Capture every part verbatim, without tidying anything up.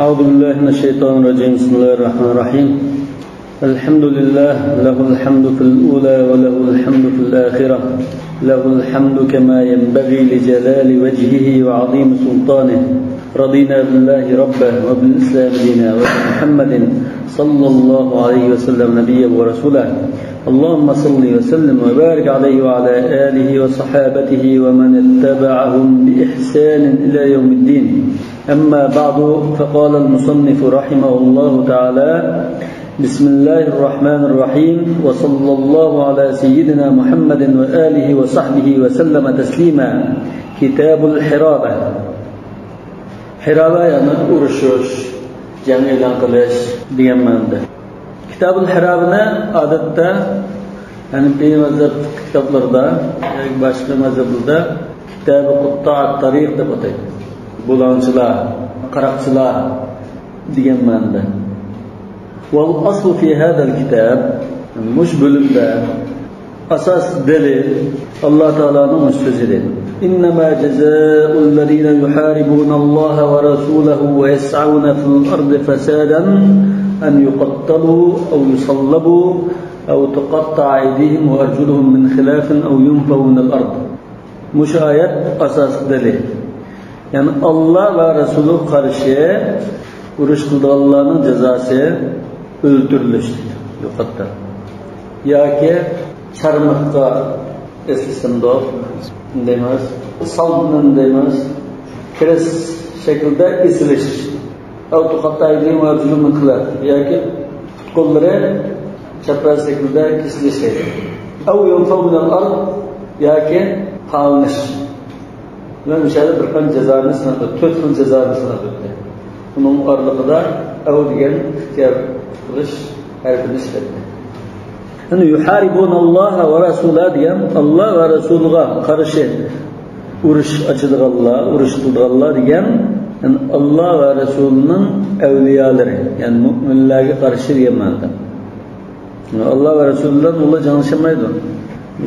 أعوذ بالله من الشيطان الرجيم. بسم الله الرحمن الرحيم. الحمد لله، له الحمد في الأولى وله الحمد في الآخرة. له الحمد كما ينبغي لجلال وجهه وعظيم سلطانه. رضينا بالله ربا وبالإسلام دينا وبمحمد صلى الله عليه وسلم نبيا ورسولا. اللهم صل وسلم وبارك عليه وعلى آله وصحابته ومن اتبعهم بإحسان إلى يوم الدين. أما بعد، فقال المصنف رحمه الله تعالى: بسم الله الرحمن الرحيم، وصلى الله على سيدنا محمد وآله وصحبه وسلم تسليما. كتاب الحرابة. ھىرابە، يەنى ئۇرۇشۇش، جەڭ ئېلان قىلىش دېگەن مەنىدە. كىتابۇل ھىرابىنى ئادەتتە ھەنىپىي مەزھەپ كىتابلىرىدا ياكى باشقا مەزھەپلەردە كىتابى قۇتتائىت تارىق دەپ ئاتايدۇ. بۇلاڭچىلار، قاراقچىلار دېگەن مەنىدە. والأصل في هذا الكتاب، مۇشۇ بۆلۈمدە ئاساسلىق دەلىل ئاللا تائالانىڭ مۇشۇ سۆزىدە: إنما جزاء الذين يحاربون الله ورسوله ويسعون في الأرض فسادا أن يقتلوا أو يصلبوا أو تقطع أيديهم وأرجلهم من خلاف أو ينفوا من الأرض. مۇشۇ ئايەت ئاساسلىق دەلىل. يەنى ئاللا ۋە رەسۇلىغا قارشى ئۇرۇش قىلىدىغانلارنىڭ جازاسى ئۆلتۈرۈلۈش، يوقاتتى. ياكى چارمىققا ئېسىلسۇندۇق دەيمىز، سالدىن دەيمىز، كرېست شەكلىدە ئېسىلىش. أو تقطع أيديهم وأرجلهم من خلاف، ياكى پۇت-قوللىرى چەپرەس شەكىلدە كېسىلىش دەيدۇ. أو ينفوا من الأرض، ياكى تاۋلىنىش. مەن مۇشۇ يەردە بىر خىل جازانى ساناپ ئۆتتى، تۆت خىل جازانى ساناپ ئۆتتى. ئۇنىڭ ئارىلىقىدا أو دېگەن ئىختىيار قىلىش ھەرپىنى ئىشلەتتى. يەنى يحاربون الله ورسوله دېگەن، ئاللا ۋە رەسۇلىغا قارشى ئۇرۇش ئاچىدىغانلار، ئۇرۇش قىلىدىغانلار دېگەن، يەنى ئاللا ۋە رەسۇلىنىڭ ئەۋلىيالىرى، يەنى مۆمىنلەرگە قارشى دېگەن مەنىدە. ئاللا ۋە رەسۇلى بىلەن ئۇلار جەڭلىشەلمەيدۇ.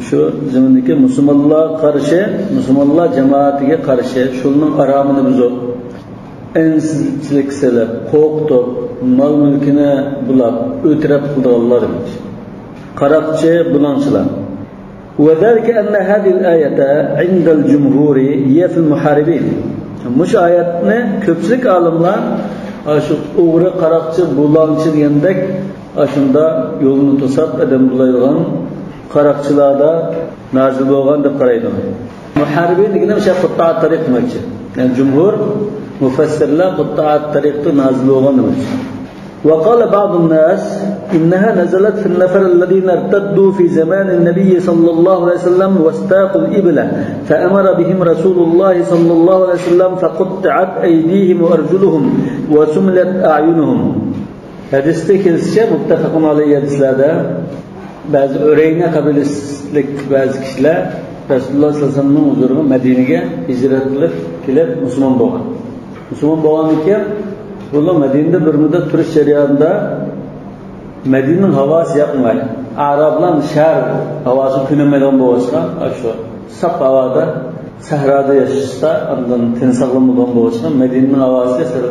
شۇ زېمىندىكى مۇسۇلمانلارغا قارشى، مۇسۇلمانلار جامائىتىگە قارشى، شۇلارنىڭ ئارامىنى بۇزۇپ، ئەنسىزچىلىككە سېلىپ، قورقۇتۇپ، مال-مۈلكىنى بۇلاپ، ئۆلتۈرۈپ قىلىدىغانلار دېمەكچى. قاراقچى، بۇلاڭچىلار. وذلك أن هذه الآية عند الجمهور هي في المحاربين. مۇشۇ ئايەتنى كۆپچىلىك ئالىملار، ئاشۇ ئوغرى، قاراقچى، بۇلاڭچى دېگەندەك، ئاشۇنداق يولنى توساپ ئادەم بۇلايدىغان قاراقچىلاردا نازىل بولغان دەپ قارايدۇ. مۇھارىبىن دېگىنى مۇشۇ قۇتتائۇت تەرىق دېمەكچى. يەنى جۇمھۇر مۇفەسسىرلەر قۇتتائۇت تەرىقتە نازىل بولغان دېمەكچى. وقال بعض الناس إنها نزلت في النفر الذين ارتدوا في زمان النبي صلى الله عليه وسلم واستاقوا الإبل فأمر بهم رسول الله صلى الله عليه وسلم فقطعت أيديهم وأرجلهم وسملت أعينهم. ھەدىستە كېلىشىچە، مۇتتەپەقۇن ئەلەيھى ھەدىسلەردە بەزى ئۇرەينە قەبىلىسىدىكى بەزى كىشىلەر رەسۇلۇللاھ سەللەللاھۇ ئەلەيھى ۋەسەللەمنىڭ ھۇزۇرىغا مەدىنىگە ھىجرەت قىلىپ كېلىپ مۇسۇلمان بولغان. مۇسۇلمان بولغاندىن كېيىن، بۇلار مەدىنىدە بىر مۇددەت تۇرۇش جەريانىدا مەدىنىنىڭ ھاۋاسى ياقماي، ئەرەبلەر شەھەر ھاۋاسىغا كۆنەلمەيدىغان بولغاچقا، ئاشۇ ساپ ھاۋادا، سەھرادا ياشىسا، ئاندىن تېنى ساغلام بولغان بولغاچقا، مەدىنىنىڭ ھاۋاسى سەل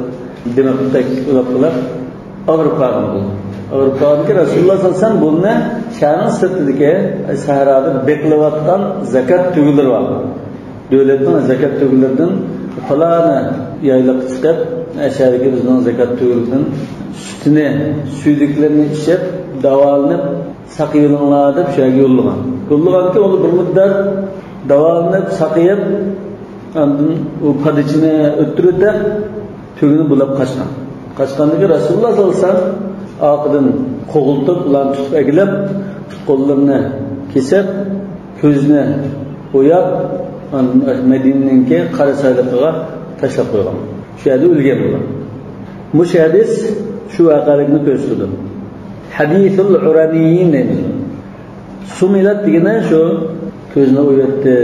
دىمىقتەك ئۇلاپ-ئۇلاپ ئاغرىپ قالغان بولدى. ئاغرىپ قالغاندىكىن، رەسۇلۇللاھ سەللەللاھۇ ئەلەيھى ۋەسەللەم بۇنى شەھەرنىڭ سىرتىدىكى سەھرادا بېقىلىۋاتقان زاكات تۆگىلىرى بار. دۆلەتنىڭ زاكات تۆگىلىرىدىن پالانى يايلاققا چىقىپ، ئەشەدىكى بىزنىڭ زاكات تۆگىلىرىدىن سۈتىنى، سۈيدۈكلىرىنى ئىچىپ، داۋالىنىپ، ساقىيىۋېلىڭلار دەپ شۇ يەرگە يوللىغان. يوللىغاندىكىن ئۇلار بىر مۇددەت داۋالىنىپ، ساقىيىپ، ئاندىن ئۇ پادىچىنى ئۆلتۈرۈۋېتىپ، تۆگىنى بۇلاپ قاچقان. قاچقاندىكىن رەسۇلۇللاھ سەللەللاھۇ ئەلەيھى ۋەسەللەم ئارقىدىن قوغلىتىپ، ئۇلارنى تۇتۇپ ئەكېلىپ، پۇت-قوللىرىنى كېسىپ، كۆزىنى ئويۇپ، ئاندىن مەدىنىنىڭكى قارا سايلىقىغا تاشلاپ قويغان. شۇ يەردە ئۆلگەن بۇلار. مۇشۇ ھەدىس شۇ ۋەقەلىكنى كۆرسىتىدۇ. ھەدىسۇل ئۇرەنىيين دەيمىز. سۇمىلەت دېگىنى شۇ كۆزىنى ئويۇۋەتتى،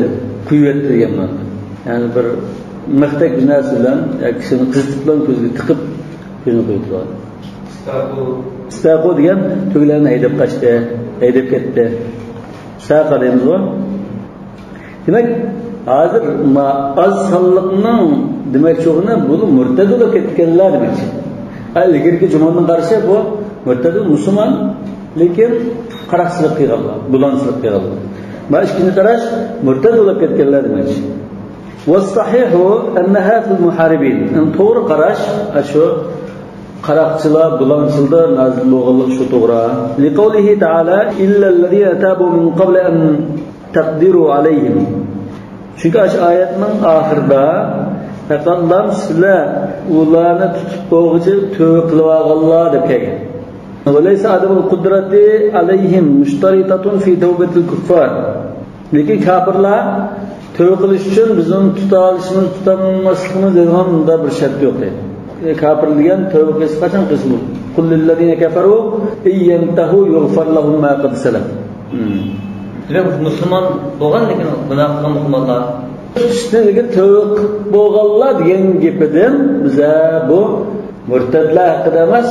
قويۇۋەتتى دېگەن مەنىدە. يەنى بىر مىختەك بىر نەرسە بىلەن ياكى كىشىنى قىزىتىپ بىلەن كۆزىگە تىقىپ كۆزىنى قويۇۋېتىدۇ. ئىستاقۇ. ئىستاقۇ دېگەن تۆگىلەرنى ھەيدەپ قاچتى، ھەيدەپ كەتتى. ساقا دەيمىزغۇ؟ دېمەك، ھازىر ما-، ئاز سانلىقنىڭ دېمەكچى بولغىنى بۇلار مۇرتەد بولۇپ كەتكەنلەر دېمەكچى. ئىلگىرىكى جۇمھۇرنىڭ قارىشى بۇ مۇرتەد مۇسۇلمان، لېكىن قاراقچىلىق قىلغانلار، بۇلاڭچىلىق قىلغانلار. مانا ئىككىنچى قاراش مۇرتەد بولۇپ كەتكەنلەر دېمەكچى. والصحيح أنها في المحاربين. يەنى توغرا قاراش شۇ قاراقچىلار، بۇلاڭچىلاردا نازىل بولغانلىقى شۇ توغرا. لقوله تعالى: إلا الذين تابوا من قبل أن تقدروا عليهم. چۈنكى ئاشۇ ئايەتنىڭ ئاخىرىدا، پەقەتلا سىلەر ئۇلارنى تۇتۇپ بولغۇچە تۆۋە قىلىۋالغانلار دەپ كەلگەن. وليس عدم القدرة عليهم مشترطة في توبة الكفار. لېكىن كاپىرلار تۆۋە قىلىش ئۈچۈن بىز ئۇنى تۇتالىشىمىز، تۇتالماسلىقىمىز دەيدىغان مۇنداق بىر شەرت يوق. كاپىر دېگەن تۆۋە قىلسا قاچان قىلسا بولىدۇ. قل للذين كفروا إن ينتهوا يغفر لهم ما قد سلف. دېمەك، مۇسۇلمان بولغان، لېكىن گۇناھ قىلغان مۇسۇلمانلار. ئىشتىن ئىلگىرى تۆۋە قىلىپ بولغانلار دېگەن گېپىدىن بىزە بۇ مۇرتەدلار ھەققىدە ئەمەس،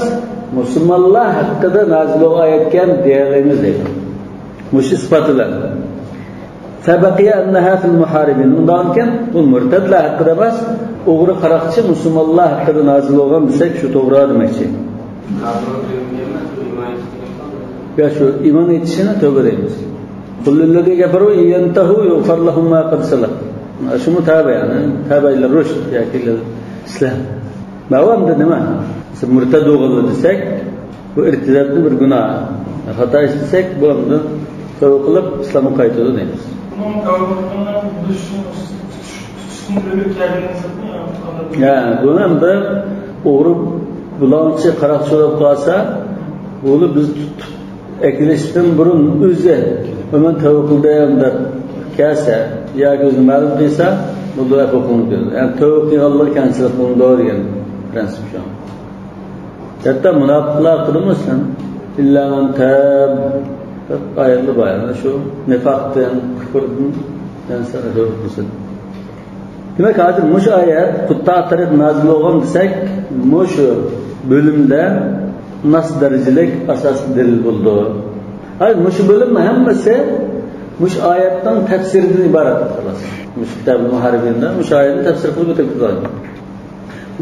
مۇسۇلمانلار ھەققىدە نازىل بولغان ئايەتكەن دېيەلەيمىز دەيدۇ. مۇشۇ ئىسپات بىلەن. فبقي أنها في المحاربين. ئۇنداقكەن، بۇ مۇرتەدلار ھەققىدە ئەمەس، ئوغرى قاراقچى مۇسۇلمانلار ھەققىدە نازىل بولغان دېسەك، شۇ توغرا دېمەكچى. يا شۇ ئىمان ئېيتىشىنى تۆۋە دەيمىز. قل للذين كفروا إن ينتهوا يغفر لهم ما قد سلف. شۇمۇ تابە، يەنى تابە للرشد ياكى للإسلام. ماۋۇ ئەمدى نېمە؟ مۇرتەد بولغانلار دېسەك، بۇ ئىرتىداتنى بىر گۇناھ، خاتا ئىش دېسەك، بۇ ئەمدى تەۋبە قىلىپ ئىسلامغا قايتىدۇ دەيمىز. بۇنىڭ تەۋبە قىلغانلار بۇ ئىشنى تۇتۇشتىن ئۆلۈپ كەلگەن زاتمۇ يا قانداق؟ يا، بۇنى ئەمدى ئوغرى بۇلاڭچى قاراقچى بولۇپ قالسا، بۇنى بىز تۇتۇپ ئەكېلىشتىن بۇرۇن ئۆزى، مەن تەۋبە قىلدىم دەپ كەلسە ياكى ئۆزىنى مەلۇم قىلسا، بۇ ئەپۇ قىلىنىپ بېرىدۇ. يەنى تەۋبە قىلغانلار كەڭچىلىك قىلىنىدۇ دېگەن پرىنسىپ شۇ. ھەتتا مۇناپىقلار قىلىمۇ سەن، إلا من تاب دەپ ئايەتلەر بار. يەنى شۇ نىفاقتىن، كۇفۇردىن ئىنسان تەۋبە قىلسۇن. دېمەك، ھازىر مۇشۇ ئايەت قۇتتائۇ تەرىق نازىل بولغان دېسەك، مۇشۇ بۆلۈمدە نەس دەرىجىلىك ئاساسلىق دەلىل بولىدۇ. ھازىر مۇشۇ بۆلۈمنىڭ ھەممىسى مۇشۇ ئايەتنىڭ تەپسىرىدىن ئىبارەت، خالاس. مۇشۇ كىتابۇل مۇھارىبىندا مۇشۇ ئايەتنىڭ تەپسىرى قىلىپ ئۆتۈپ كېتىدۇ.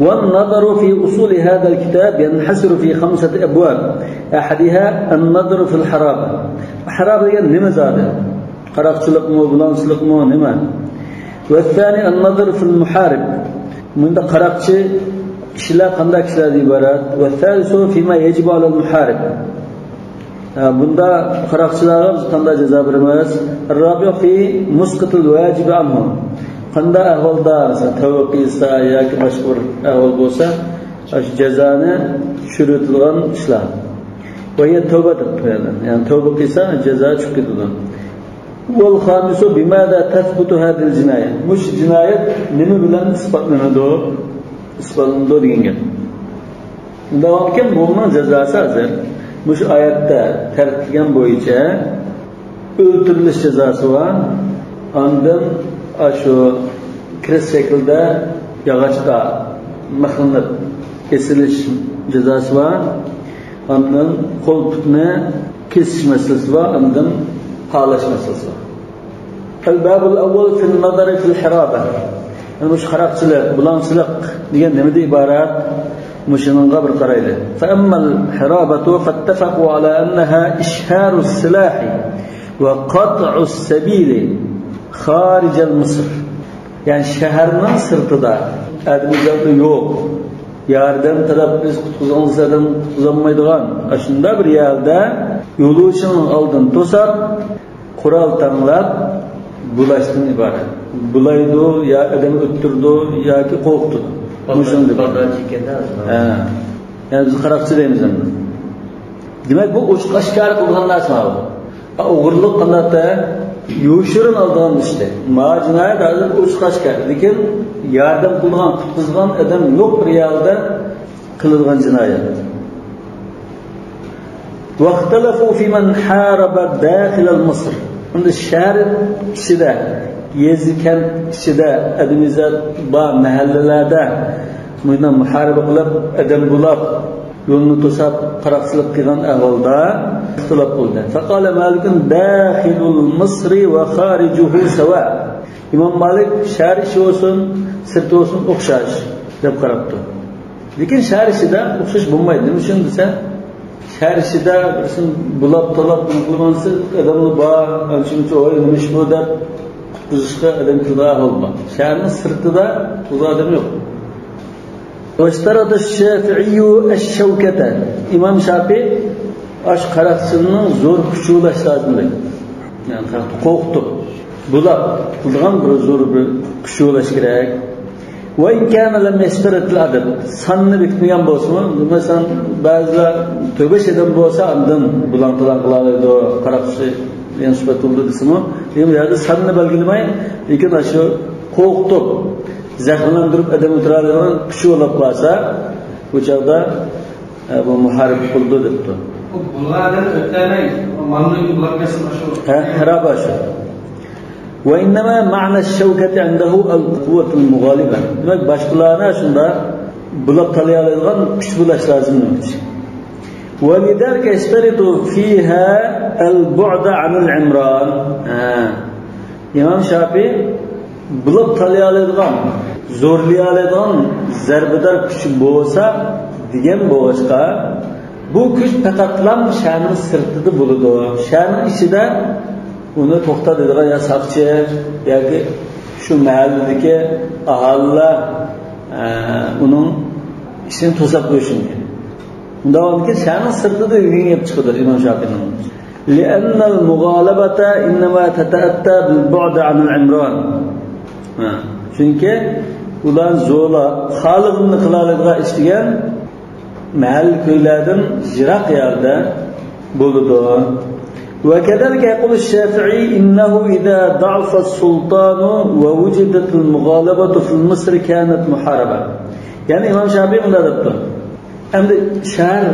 والنظر في أصول هذا الكتاب ينحصر في خمسة أبواب. أحدها النظر في الحرابة. ھارابە دېگەن نېمە زادى؟ قاراقچىلىقمۇ، بۇلاڭچىلىقمۇ، نېمە؟ والثاني النظر في المحارب. بۇندا قاراقچى كىشىلەر قانداق كىشىلەردىن ئىبارەت؟ والثالث فيما يجب على المحارب. ھە، بۇندا قاراقچىلارغا بىز قانداق جازا بېرىمىز؟ الرابع في مسقط الواجب عنه. قانداق ئەھۋالدا، مەسىلەن، تەۋبە قىلسا ياكى باشقا بىر ئەھۋال بولسا، ئاشۇ جازانى چۈشۈرۈۋېتىدىغان ئىشلار. وهي التوبة دەپ قويىدۇ. يەنى تەۋبە قىلسا جازا چۈشۈپ كېتىدۇ. والخامس بماذا تثبت هذه الجناية. مۇشۇ جىنايەت نېمە بىلەن ئىسپاتلىنىدۇ؟ ئىسپاتلىنىدۇ دېگەن گەپ. داۋامكەن بۇنىڭ جازاسى ھازىر مۇشۇ ئايەتتە تەرتىپلىگەن بويىچە، ئۆلتۈرۈلۈش جازاسى بار. ئاندىن ئاشۇ كرېست شەكلىدە ياغاچقا مىخلىنىپ ئېسىلىش جازاسى بار. ئاندىن قول پۇتنى كېسىش مەسىلىسى بار. ئاندىن پالاش مەسىلىسى بار. الباب الأول في النظر في الحرابة. يەنى مۇشۇ قاراقچىلىق، بۇلاڭچىلىق دېگەن نېمىدىن ئىبارەت؟ مۇشۇنىڭغا بىر قارايلى. فأما الحرابة فاتفقوا على أنها إشهار السلاح وقطع السبيل خارج مصر. يەنى شەھەرنىڭ سىرتىدا ئادەم يوق، ياردەم تەلەپ قىلىش، قۇتقۇزغۇڭلار دېسە ئادەم قۇتقۇزالمايدىغان ئاشۇنداق بىر يەردە يولۇچىنىڭ ئالدىنى توساپ، قورال تەڭلەپ بۇلاشتىن ئىبارەت. بۇلايدۇ، يا ئادەم ئۆلتۈرىدۇ ياكى قورقۇتىدۇ. مۇشۇنداق. ھە. يەنى بىز قاراقچى دەيمىز ئەمدى. دېمەك، بۇ ئوچۇق ئاشكارا قىلىدىغان نەرسە بۇ. ئوغرىلىق قانداقتا يوشۇرۇن ئالىدىغان ئىشتى. ما جىنايەت ھازىر ئوچۇق ئاشكارا. لېكىن ياردەم قىلىدىغان، قۇتقۇزغان ئادەم يوق بىر يەردە قىلىدىغان جىنايەت. واختلفوا في من حارب داخل مصر. ئەمدى شەھەر ئىچىدە، يېزا كەنت ئىچىدە ئادەم يېزا بار مەھەللىلەردە مۇنداق مۇھارىبە قىلىپ، ئادەم بۇلاپ، يولنى توساپ، قاراقچىلىق قىلغان ئەھۋالدا ئىختىلاپ بولدى. فقال مالك داخل مصر وخارجه سواء. ئىمام مالىك شەھەر ئىچى بولسۇن، سىرتى بولسۇن ئوخشاش دەپ قاراپتۇ. لېكىن شەھەر ئىچىدە ئوخشاش بولمايدۇ. نېمە ئۈچۈن دېسە، شەھەر ئىچىدە بىرسىنى بۇلاپ، تالاپ، نېمە قىلىۋالسا، ئادەملەر بار، ئانچە-مۇنچە، ۋاي، نېمە ئىش بۇ دەپ قۇتقۇزۇشقا ئادەم كېلىدىغان ئەھۋال بار. شەھەرنىڭ سىرتىدا بۇ ئادەم يوق. واشترط الشافعي الشوكة. ئىمام شاپىي ئاشۇ قاراقچىلىقنىڭ زور كۈچى بولۇش لازىم دەيدۇ. يەنى قوقۇتۇپ، بۇلاپ قىلىدىغان بىر زور بىر كۈچى بولۇش كېرەك. وإن كان لم يشترط العدد. ساننى بېكىتمىگەن بولسىمۇ، مەسىلەن، بەزىلەر تۆت-بەش ئادەم بولسا، ئاندىن بۇلاڭ-تالاڭ قىلالايدۇ، قاراقچى دېگەن سۈپەت بولىدۇ دېسىمۇ، بۇ يەردە ساننى بەلگىلىمەي، لېكىن ئاشۇ قورقۇتۇپ، زەخىملەندۈرۈپ ئادەم ئۆلتۈرەلەيدىغان كۈچى بولۇپ قالسا، بۇ چاغدا، ئە، بۇ مۇھارىبە قىلىدۇ دەپتۇ. بۇ بۇلارنى ئۆتەلەي، مالنى بۇلاپ كەتسۇن، شۇ. ھە، خارابە شۇ. وإنما معنى الشوكة عنده القوة المغالبة. دېمەك، باشقىلارنى شۇنداق بۇلاپ تالىيالايدىغان كۈچ بولۇش لازىم دېمەكچى. ولذلك يشترط فيها البعد عن العمران. ھە. ئىمام شاپىي بۇلاپ تالىيالايدىغان، زورلىيالايدىغان زەربىدار كۈچ بولسا دېگەن بولغاچقا، بۇ كۈچ پەقەتلا شەھەرنىڭ سىرتىدا بولىدۇ. شەھەرنىڭ ئىچىدە ئۇنى توختاتىدىغان يا ساقچى ياكى شۇ مەھەللىدىكى ئاھالىلەر، ئە، ئۇنىڭ ئىشىنى توساپ قويۇشى مۇمكىن. ئۇنداق بولغاندىكىن شەھەرنىڭ سىرتىدا دېگەن گەپ چىقىدۇ ئىمام شاپىينىڭ. لأن المغالبة إنما تتأتى بالبعد عن العمران. ھە. چۈنكى ئۇلار زورلاپ، خالىغىنىنى قىلالايدىغان ئىش دېگەن مەھەللە كويلاردىن يىراق يەردە بولىدۇ. وكذلك يقول الشافعي إنه إذا ضعف السلطان ووجدت المغالبة في مصر كانت محاربة. يەنى ئىمام شاپىي مۇنداق دەپتۇ. ئەمدى شەھەر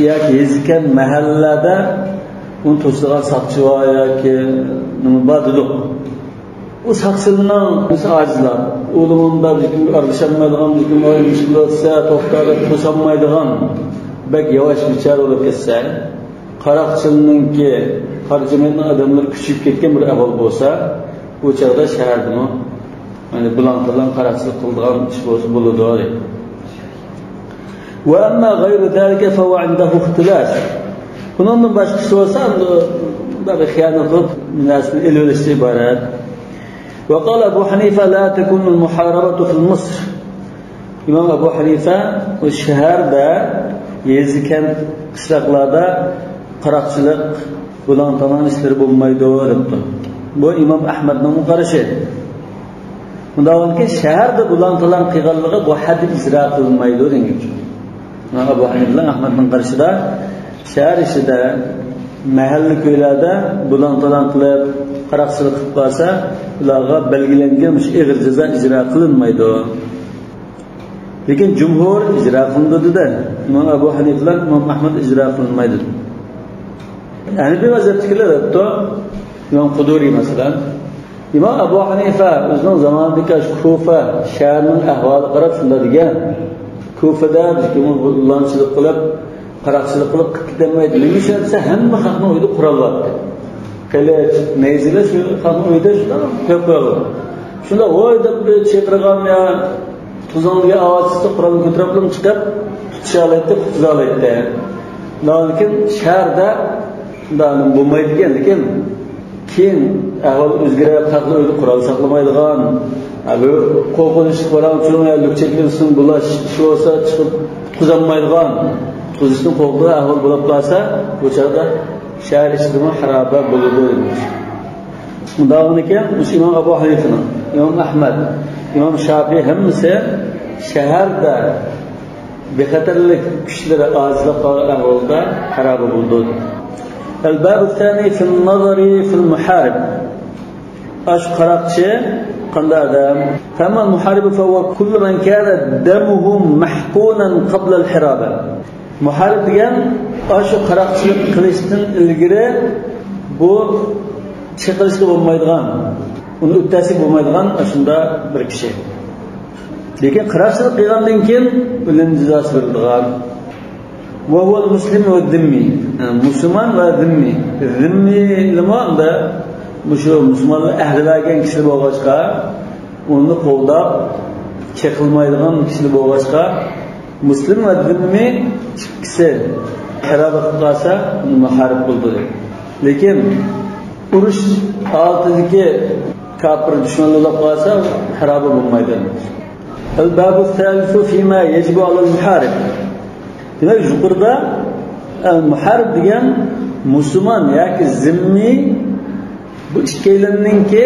ياكى يېزا-كەنت، مەھەللىلەردە ئۇنى توسىدىغان ساقچى بار ياكى نېمە بار دېدۇق. ئۇ ساقچىلارنىڭ ئاجىزلار، ئۇلىمۇندا بىر كىم ئارىلىشالمايدىغان، بىر كىم مۇشكىل بولسا، توختاپ توسالمايدىغان، بەك ياۋاش بىچارە بولۇپ كەتسە، قاراقچىلىقنىڭكى، قارا جەمئىيەتنىڭ ئادەملىرى كۈچىيىپ كەتكەن بىر ئەھۋال بولسا، ئۇ چاغدا شەھەردىمۇ، يەنى بۇلاڭ-تالاڭ قاراقچىلىق قىلىدىغان ئىش بولسا بولىدۇ، دەيدۇ. وأما غير ذلك فهو عنده اختلاس. بۇنىڭدىن باشقىسى بولسا، ئەمدى بىر خىيانەت قىلىپ، نەرسىنى ئېلىۋېلىشتىن ئىبارەت. وقال أبو حنيفة لا تكون المحاربة في مصر. ئىمام ئەبۇ ھەنىفە، ئۇ شەھەردە، يېزا-كەنت، قىشلاقلاردا قاراقچىلىق، بۇلاڭ-تالاڭ ئىشلىرى بولمايدۇ، دەپتۇ. بۇ ئىمام ئەھمەدنىڭ قارىشى. ئۇنداق بولغاندىكىن، شەھەردە بۇلاڭ-تالاڭ قىلغانلىقى بۇ ھەددە ئىجرا قىلىنمايدۇ دېگەن گەپ. ئەبۇ ھەنىفە بىلەن ئەھمەدنىڭ قارىشىدا، شەھەر ئىچىدە، مەھەللە كويلاردا بۇلاڭ-تالاڭ قىلىپ، قاراقچىلىق قىلىپ قالسا، ئۇلارغا بەلگىلەنگەن مۇشۇ ئېغىر جازا ئىجرا قىلىنمايدۇ. لېكىن جۇمھۇر ئىجرا قىلىنىدۇ دېدى. ئىمام ئەبۇ ھەنىفە بىلەن ئىمام ئەھمەد ئىجرا قىلىنمايدۇ. ھەنىفىي مەزھەپتىكىلەر دەپتۇ، ئىمام قۇدۇرى مەسىلەن. ئىمام ئەبۇ ھەنىفە ئۆزىنىڭ زامانىدىكى كۇفە شەھىرىنىڭ ئەھۋالىغا قاراپ شۇنداق دېگەن. كۇفىدە بىر كىم بۇلاڭچىلىق قىلىپ، قاراقچىلىق قىلىپ قىلىپ كېتەلمەيدۇ. نېمە ئۈچۈن دېسە، ھەممە خەقنىڭ ئۆيىدە قورال بار ئىدى. قىلىچ، نەيزىلەر شۇ خەقنىڭ ئۆيىدە شۇنداق قويۇپ قويغان. شۇنداق ۋاي دەپ بىر چىقىرغان يا توزاڭ دېگەن ئاۋاز چىقسا، قورالنى كۆتۈرۈپلا چىقىپ، تۇتۇشالايتتى، قۇتقۇزالايتتى. لېكىن شەھەردە شۇنداق بولمايدىكەن، لېكىن كېيىن ئەھۋال ئۆزگىرىپ، خەقنىڭ ئۆيىدە قورال ساقلىمايدىغان، ھە، بىر قورقۇنچلۇق، بىراڭ چوڭ يەرلىك چېكىنسۇن، بۇلاش ئىش بولسا چىقىپ قۇتقۇزالمايدىغان، قۇتقۇزۇشتىن قورقىدىغان ئەھۋال بولۇپ قالسا، بۇ چاغدا شەھەر ئىچىدىمۇ خارابە بولىدۇ دېمەكچى. شۇنداقمىكەن، مۇشۇ ئىمام ئەبۇ ھەنىفىنىڭ، ئىمام ئەھمەد، ئىمام شاپىئى ھەممىسى شەھەردە بىخەتەرلىك كۈچلىرى ئاجىزلاپ قالغان ئەھۋالدا خارابە بولىدۇ. الباب الثاني في النظر في المحارب. ئاشۇ قاراقچى قانداق ئادەم؟ فأما المحارب فهو كل من كان دمه محقونا قبل الحرابة. مۇھارىب دېگەن ئاشۇ قاراقچىلىق قىلىشتىن ئىلگىرى بۇ چېقىلىشقا بولمايدىغان، ئۇنى ئۆتەشكە بولمايدىغان ئاشۇنداق بىر كىشى. لېكىن قاراقچىلىق قىلغاندىن كېيىن ئۆلۈم جازاسى بېرىلىدىغان. وهو المسلم والذمي. مۇسۇلمان ۋە زىممىي. زىممىيلىمۇ ئەمدى مۇشۇ مۇسۇلمانلار ئەھدى بەرگەن كىشىلەر بولغاچقا، ئۇنى قوغداپ چېقىلمايدىغان كىشىلەر بولغاچقا، مۇسلىم ۋە زىممىي ئىككىسى ھارابە قىلىپ قالسا، مۇھارىب بولىدۇ. لېكىن ئۇرۇش ھالىتىدىكى كاپىر دۈشمەن بولۇپ قالسا، ھارابە بولمايدۇ. الباب الثالث فيما يجب على المحارب. دېمەك، يۇقىرىدا ئەل مۇھارىب دېگەن مۇسۇلمان ياكى زىممىي، بۇ ئىككىيلەننىڭكى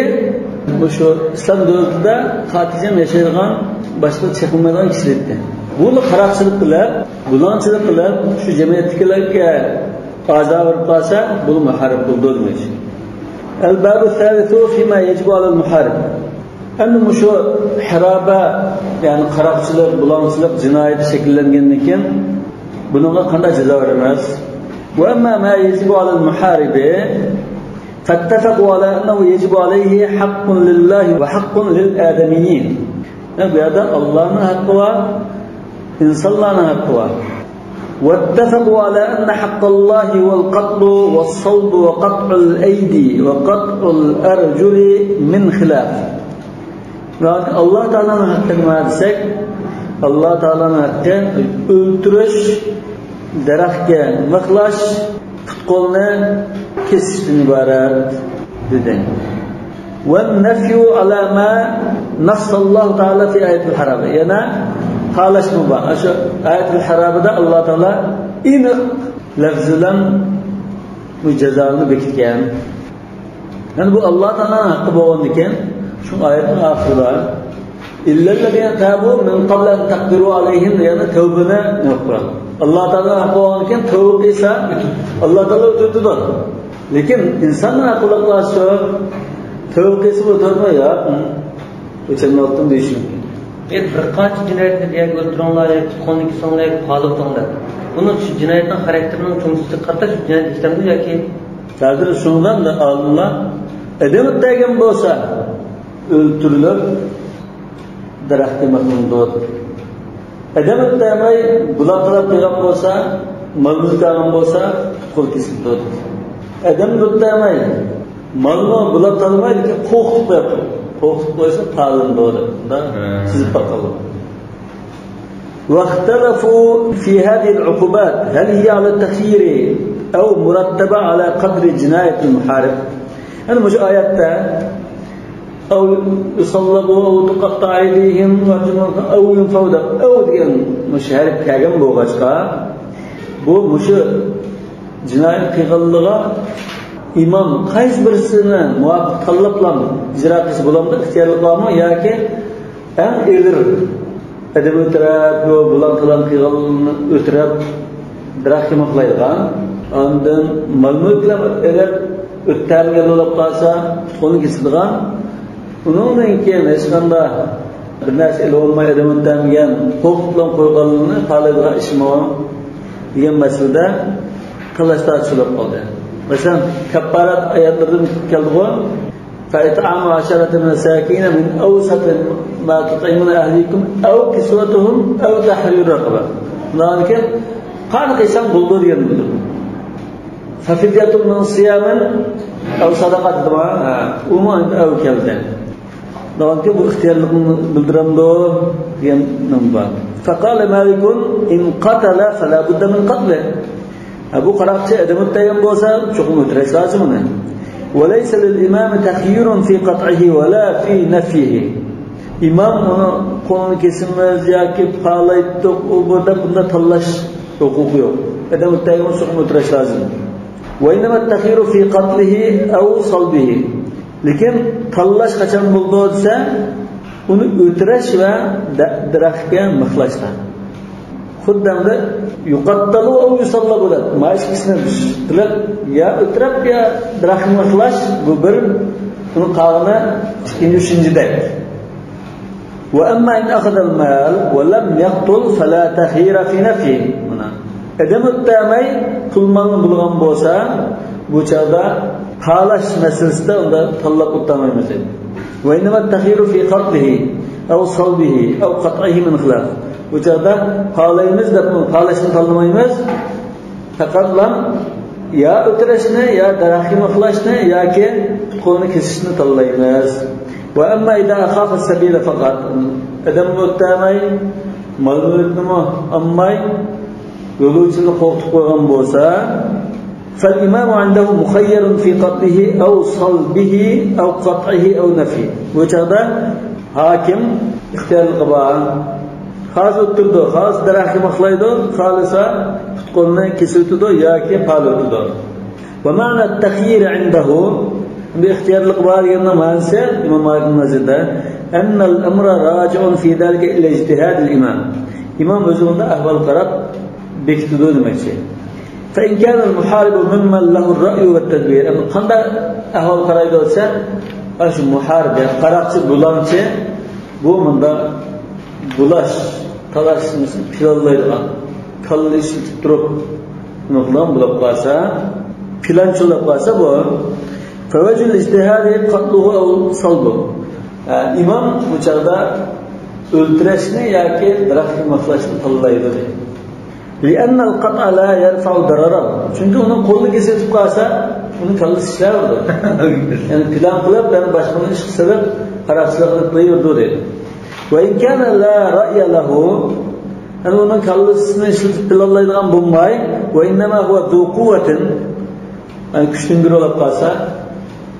مۇشۇ ئىسلام دۆلىتىدە خاتىرجەم ياشايدىغان، باشقىلار چېقىلمايدىغان كىشىلىكتە. بۇلا قاراقچىلىق قىلىپ، بۇلاڭچىلىق قىلىپ، شۇ جەمئىيەتتىكىلەرگە ئازار بېرىپ قالسا، بۇلا مۇھارىب بولىدۇ دېمەكچى. الباب الثالث فيما يجب على المحارب. ئەمدى مۇشۇ ھارابە، يەنى قاراقچىلىق، بۇلاڭچىلىق جىنايىتى شەكىللەنگەندىن كېيىن بۇنىڭغا قانداق جازا بېرىمىز؟ وأما ما يجب على المحارب فاتفقوا على أنه يجب عليه حق لله وحق للآدميين. بۇ يەردە ئاللانىڭ ھەققى بار، ئىنسانلارنىڭ ھەققى بار. واتفقوا على أن حق الله هو القتل والصلب وقطع الأيدي وقطع الأرجل من خلاف. ئاللا تائالانىڭ ھەققى نېمە دېسەك، ئاللا تائالانىڭ ھەققى ئۆلتۈرۈش، دەرەخكە مىخلاش، پۇت-قولنى كېسىشتىن ئىبارەت، دېدى. والنفي على ما نص الله تعالى في آية الحرابة. يەنە پالاشمۇ بار. ئاشۇ ئايەتۇل ھارابىدا ئاللا تائالا ئېنىق لەفزى بىلەن بۇ جازانى بېكىتكەن. يەنى بۇ ئاللا تائالانىڭ ھەققى بولغاندىكىن، شۇ ئايەتنىڭ ئاخىرىدا، إلا الذين تابوا من قبل أن تقدروا عليهم دېگەندە تەۋبىنى نېمە قىلىدۇ؟ ئاللا تائالانىڭ ھەققى بولغاندىكىن تەۋبە قىلسا، ئاللا تائالا ئۆتۈۋېتىدۇ. لېكىن ئىنساننىڭ ھەققى بولۇپ قالسا، تەۋبە قىلسا ئۆتۈۋەتمەي، يا، ئۆچەلمەي قالدىم دېيىشى مۇمكىن. ئەگەر بىر قانچە جىنايەتنى بىر يەرگە ئۆلتۈرۈڭلار ياكى پۇت-قولنى كېسىڭلار ياكى پالىۋېتىڭ دەپ، بۇنىڭ شۇ جىنايەتنىڭ خاراكتېرىنىڭ چوڭچىسىغا قارىتا شۇ جىنايەت ئىشلەنمىدۇ ياكى؟ ھازىر شۇنىڭدا ئالىملار ئادەم ئۆلتۈرگەن بولسا ئۆلتۈرۈلۈپ، دەرەخكە مىخلىنىدۇ. ئادەم ئۆلتۈرمەي بۇلاڭچىلىق قىلغان بولسا، مال-مۈلۈك ئالغان بولسا، پۇت-قول كېسىلىدۇ. ئادەم ئۆلتۈرمەي مالمۇ بۇلاپ تالمايدىكەن، قورقۇتۇپ قويۇپتۇ. قورقۇتۇپ قويسا پالىنىدۇ دەپ، مۇنداق ھە. سىزىپ باققانلار. واختلفوا في هذه العقوبات، هل هي على التخيير أو مرتبة على قدر جناية المحارب؟ يەنى مۇشۇ ئايەتتە أو يصلبوا أو تقطع أيديهم وأرجلهم أو ينفوا دەپ، ئەۋ دېگەن مۇشۇ ھەرپ كەلگەن بولغاچقا، بۇ مۇشۇ جىنايەت قىلغانلىقىغا ئىمام قايسى بىرسىنى مۇۋاپىق تاللاپلا ئىجرا قىلسا بولامدۇ؟ ئىختىيارلىق بارمۇ ياكى ئەڭ ئېغىر ئادەم ئۆلتۈرۈپ، يو بۇلان پالان قىلغانلىرىنى ئۆلتۈرۈپ، دەرەخكە مىخلايدىغان، ئاندىن مال-مۈلۈكلەر ئېلىپ، ئۆتەلگە بولۇپ قالسا، پۇت-قولىنى كېسىدىغان، ئۇنىڭدىن كېيىن ھېچقانداق بىر نەرسە ئېلىۋالماي ئادەم ئۆلتۈرمىگەن، قورقۇتۇپ قويغانلىرىنى پالىدىغان ئىشمۇ دېگەن مەسىلىدە تاللاش تارتىشىش بولۇپ قالدى. مەسىلەن، كەپپارەت ئايەتلىرىدىن كېلىدىغۇ، فإطعام عشرة مساكين من أوسط ما تطعمون أهليكم أو كسوتهم أو تحرير رقبة. ئۇنىڭدىن كېيىن قانداق قىلساڭ بولىدۇ دېگەن بولىدۇ. ففدية من صيام أو صدقة دېدىما؟ ھە، ئۇمۇ ئەمدى ئەۋ كەلدى. دەۋاتكەن بۇ ئىختىيارلىقنى بىلدۈرەمدۇ دېگەن نېمە بار. فقال مالك إن قتل فلا بد من قتله. ھە، بۇ قاراقچى ئادەم ئۆلتۈرگەن بولسا، چوقۇم ئۆلتۈرۈش لازىم ئۇنى. وليس للإمام تخيير في قطعه ولا في نفيه. ئىمام ئۇنى قولىنى كېسىمىز ياكى پالايتتۇق، ئۇ بۇ دەپ بۇنداق تاللاش ھوقۇقى يوق. ئادەم ئۆلتۈرگەن بولسا، چوقۇم ئۆلتۈرۈش لازىم. وإنما التخيير في قتله أو صلبه. لېكىن تاللاش قاچان بولىدۇ دېسە، ئۇنى ئۆلتۈرۈش ۋە دە-، دەرەخكە مىخلاشتا. خۇددى ئەمدى يقتل أو يصلب دەپ، مانا ئىككىسىنى قىلىپ، يا ئۆلتۈرۈپ، يا دەرەخكە مىخلاش، بۇ بىر، ئۇنىڭ قالغىنى ئىككىنچى، ئۈچىنچىدەك. وأما إن أخذ المال ولم يقتل فلا تخيير في نفيه. مانا، ئادەم ئۆلتۈرمەي پۇل مالنى بۇلىغان بولسا، بۇ چاغدا پالاش مەسىلىسىدە ئۇندا تاللاپ ئۆتەلمەيمىز دەيدۇ. وإنما التخيير في قتله أو صلبه أو قطعه من خلاف. بۇ چاغدا پالايمىز دەپ پالاشنى تاللىمايمىز. پەقەتلا يا ئۆلتۈرۈشنى، يا دەرەخكە مىخلاشنى ياكى پۇت-قولىنى كېسىشنى تاللايمىز. وأما إذا أخاف السبيل فقط. ئادەم ئۆلتۈرمەي، مال-مۈلۈكنىمۇ ئالماي، يولۇچىنى قورقۇتۇپ قويغان بولسا، فالإمام عنده مخير في قتله أو صلبه أو قطعه أو نفيه. بۇ چاغدا ھاكىم ئىختىيارلىقى بار. خالىسا ئۆلتۈرىدۇ، خالىسا دەرەخكە مىخلايدۇ، خالىسا پۇت-قولىنى كېسىۋېتىدۇ ياكى پالىۋېتىدۇ. ومعنى التخيير عنده، بۇ ئىختىيارلىق بار دېگەننىڭ مەنىسى ئىمام مالىكنىڭ نەزىرىدە، أن الأمر راجع في ذلك إلى اجتهاد الإمام. ئىمام ئۆزى ئۇندا ئەھۋال قاراپ بېكىتىدۇ دېمەكچى. فإن كان المحارب ممن له الرأي والتدبير، ئەمما قانداق ئەھۋال قارايدۇ دېسە، ئاشۇ مۇھارىب، يەنى قاراقچى، بۇلاڭچى، بۇ مۇنداق بۇلاش، تالاش پىلانلايدىغان، كاللا ئىشلىتىپ تۇرۇپ، نېمە قىلغان بولۇپ قالسا، پىلانچى بولۇپ قالسا بۇ. فوجه الاجتهاد قتله أو صلبه. ئە، ئىمام بۇ چاغدا ئۆلتۈرۈشنى ياكى دەرەخكە مىخلاشنى تاللايدۇ دەيدۇ. لأن القطع لا يرفع ضرره. چۈنكى ئۇنىڭ قولىنى كېسىۋېتىپ قالسا، ئۇنىڭ كاللىسى ئىشلەۋېرىدۇ. يەنى پىلان قىلىپ، يەنى باشقىنى ئىشقا سېلىپ، قاراقچىلىقنى قىلىۋېرىدۇ دەيدۇ. وإن كان لا رأي له، يەنى ئۇنىڭ كاللىسىنى ئىشلىتىپ پىلانلايدىغان بولماي، وإنما هو ذو قوة، يەنى كۈچتىن بىر بولۇپ قالسا،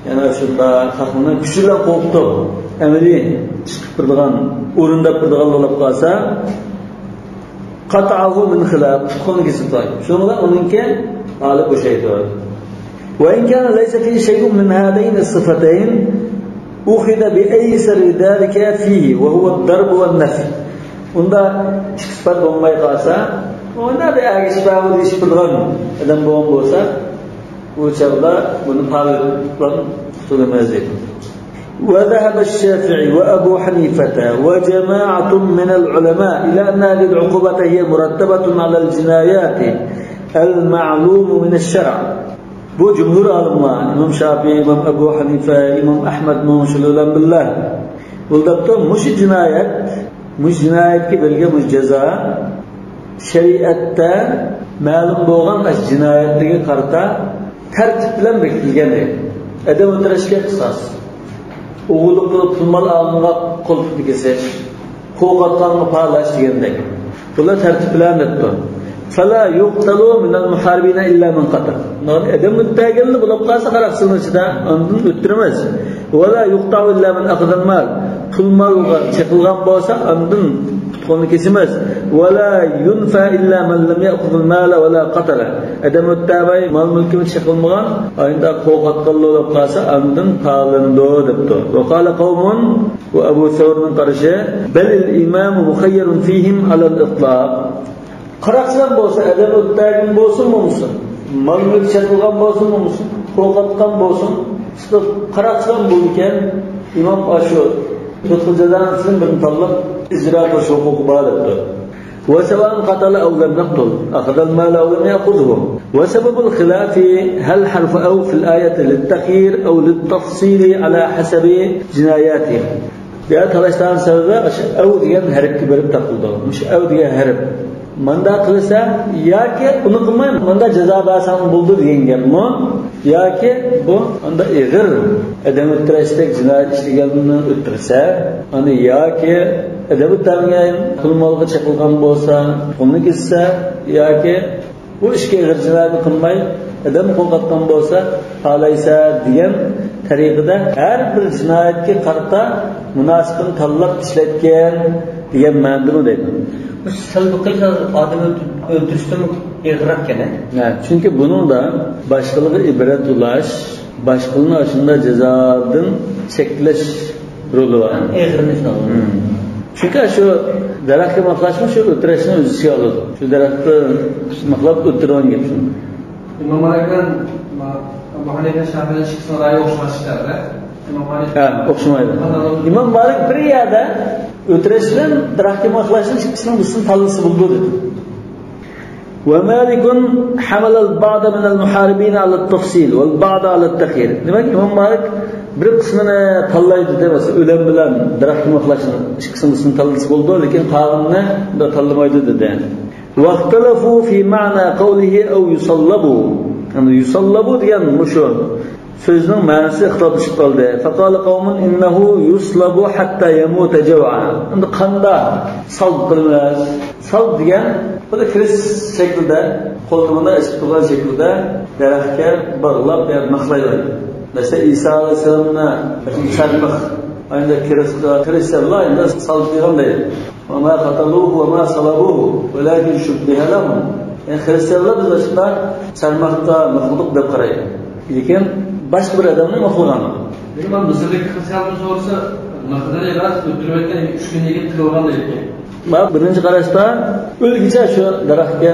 يەنى شۇنداق خەقنى كۈچى بىلەن قورقۇتۇپ، ئەمەلىي ئىش قىلىپ بېرىدىغان، ئورۇنداپ بېرىدىغان بولۇپ قالسا، قطعه من خلاف، پۇت-قولىنى كېسىپ تاشلايدۇ. شۇنىڭ بىلەن ئۇنىڭكى ھالى بوشايدۇ. وإن كان ليس فيه شيء من هذين الصفتين أخذ بأيسر ذلك فيه وهو الضرب والنفي. ئۇندا ئىككى سۈپەت بولماي قالسا، ئۇندا بىر ئەگىشىپ بېرىدىغان ئادەم بولغان بولسا، بۇ چاغدا بۇنى پالىۋېتىپ قۇتۇلىمىز دەيدۇ. وذهب الشافعي وأبو حنيفة وجماعة من العلماء إلى أن هذه العقوبة هي مرتبة على الجنايات المعلوم من الشرع. بۇ جۇمھۇر ئالىملار، ئىمام شافىئى، ئىمام ئەبۇ ھەنىفە، ئىمام ئەھمەدمۇ شۇلار بىلەن بىللە، بۇ دەپتۇ، مۇشۇ جىنايەت، مۇشۇ جىنايەتكە بەرگەن مۇشۇ جازا شەرىئەتتە مەلۇم بولغان ئاشۇ جىنايەتلەرگە قارىتا تەرتىپ بىلەن بېكىتىلگەن دەيدۇ. ئادەم ئۆلتۈرۈشكە قىساس، ئوغرىلىق قىلىپ پۇل مال ئالغانغا قول پۇتىنى كېسىش، قورقۇتقانغا پالاش دېگەندەك. بۇلار تەرتىپ بىلەن دەپتۇ. فلا يقتل من المحاربين إلا من قتل. ئادەم ئۆلتۈرگەنلا بولۇپ قالسا قاراقچىلىقنىڭ ئىچىدە، ئاندىن ئۆلتۈرىمىز. ولا يقطع إلا من أخذ المال. پۇل مالغا چېقىلغان بولسا، ئاندىن پۇت-قولىنى كېسىمىز. ولا ينفى إلا من لم يأخذ المال ولا قتل. ئادەم ئۆلتۈرمەي، مال-مۈلكىمۇ چېقىلمىغان، ئاينىدا قورقۇتقانلا بولۇپ قالسا، ئاندىن پالىنىدۇ دەپتۇ. وقال قوم، بۇ ئەبۇ سەۋرنىڭ قارىشى، بل الإمام مخير فيهم على الإطلاق. قاراقچىلار بولسا، ئادەم ئۆلتۈرگەن بولسۇن بولمىسۇن، مال-مۈلۈك چېقىلغان بولسۇن بولمىسۇن، قورقۇتقان بولسۇن، ئىشتە قاراقچىلار بولىدىكەن، ئىمام ئاشۇ تۆت خىل جازانىڭ ئىچىدىن بىرنى تاللاپ ئىجرا قىلىش ھوقۇقى بار دەپتۇ. وسواء قتل أو لم يقتل، أخذ المال أو لم يأخذه. وسبب الخلاف هل حرف أو في الآية للتخيير أو للتفصيل على حسب جناياتهم. بۇ يەردە تالاشلارنىڭ سەۋەبى ئاشۇ ئەۋ دېگەن ھەرپكە بېرىپ تاقىلىدۇ. مۇشۇ ئەۋ دېگەن ھەرپ. مانداق قىلسا ياكى ئۇنى قىلماي مانداق جازا بەرسەڭ بولىدۇ دېگەن گەپمۇ؟ ياكى بۇ ئاندا ئېغىر ئادەم ئۆلتۈرۈشتەك جىنايەت ئىشلىگەننى ئۆلتۈرسە، ئاندا ياكى ئادەم ئۆلتۈرگەن، پۇل مالغا چېقىلغان بولسا، پۇلنى كېسسە، ياكى بۇ ئىككى ئېغىر جىنايەتنى قىلماي، ئادەم قورقۇتقان بولسا، پالايسا دېگەن تەرىقىدە ھەر بىر جىنايەتكە قارىتا مۇناسىپىنى تاللاپ ئىشلەتكەن دېگەن مەنىدىمۇ دەيدۇ. بۇ سەل بۇ قىلسا ئادەم ئۆلتۈر-، ئۆلتۈرۈشتىنمۇ ئېغىرراق ئىكەن، ھە؟ ھە، چۈنكى بۇنىڭدا باشقىلارغا ئىبرەت ئۇلاش، باشقىلارنى ئاشۇنداق جازادىن چەكلەش رولى بار. ئېغىرىنى شۇنداق. مم. چۈنكى شۇ دەرەخكە مىخلاشمۇ شۇ ئۆلتۈرۈشنى ئۆز ئىچىگە ئالىدۇ. شۇ دەرەخكە مىخلاپ ئۆلتۈرگەن گەپ شۇ. ئىمام مالىك بىلەن ئەبۇ ھەنىفە، شافىئىنىڭ ئىككىسىنىڭ رايى ئوخشىماس ئىكەن-دە. ئىمام مالىك. ھە، ئوخشىمايدۇ. ئىمام مالىك بىر يەردە ئۆلتۈرۈش بىلەن دەرەخكە مىخلاشنى ئىككىسىنىڭ بىرسىنى تاللىسا بولىدۇ دېدى. ومالك حمل البعض من المحاربين على التفصيل والبعض على التخيير. دېمەك، ئىمام مالىك بىر قىسمىنى تاللايدۇ دېدى، مەسىلەن، ئۆلۈم بىلەن دەرەخكە مىخلاشنى ئىككىسىنىڭ بىرسىنى تاللىسا بولىدۇ، لېكىن قالغىنىنى تاللىمايدۇ دېدى. واختلفوا في معنى قوله أو يصلب. يەنى يۇساللابۇ دېگەن مۇشۇ سۆزنىڭ مەنىسى ئىختىلاپلىشىپ قالدى. فقال قوم إنه يصلب حتى يموت جوعا. ئەمدى قانداق سالب قىلىمىز؟ سالب دېگەن، بۇ كرېست شەكلىدە، قولنى بۇنداق ئېچىپ تۇرغان شەكلىدە دەرەخكە باغلاپ يا مىخلايدۇ. مەسىلەن، ئىسا ئەلەيھىسسالامنى چارمىخ، ئەمدى كرېستقا، كرېستلار ئەمدى سالب قىلغان دەيدۇ. وما قتلوه وما صلبوه ولكن شبه لهم. يەنى خرىستىيانلار بىز ئاشۇنداق چارماققا مىخلىدۇق دەپ قارايدۇ. لېكىن باشقا بىر ئادەمنى مىخلىغان. لېكىن مانا مىسىردىكى خرىستىيانلار سورىسا، مىخىدىن ئەۋەل ئۆلتۈرۈۋەتكەن، ئۈچ كۈندىن كېيىن تىرىلغان دەيدىكەن. مانا بىرىنچى قاراشتا ئۆلگۈچە شۇ دەرەخكە،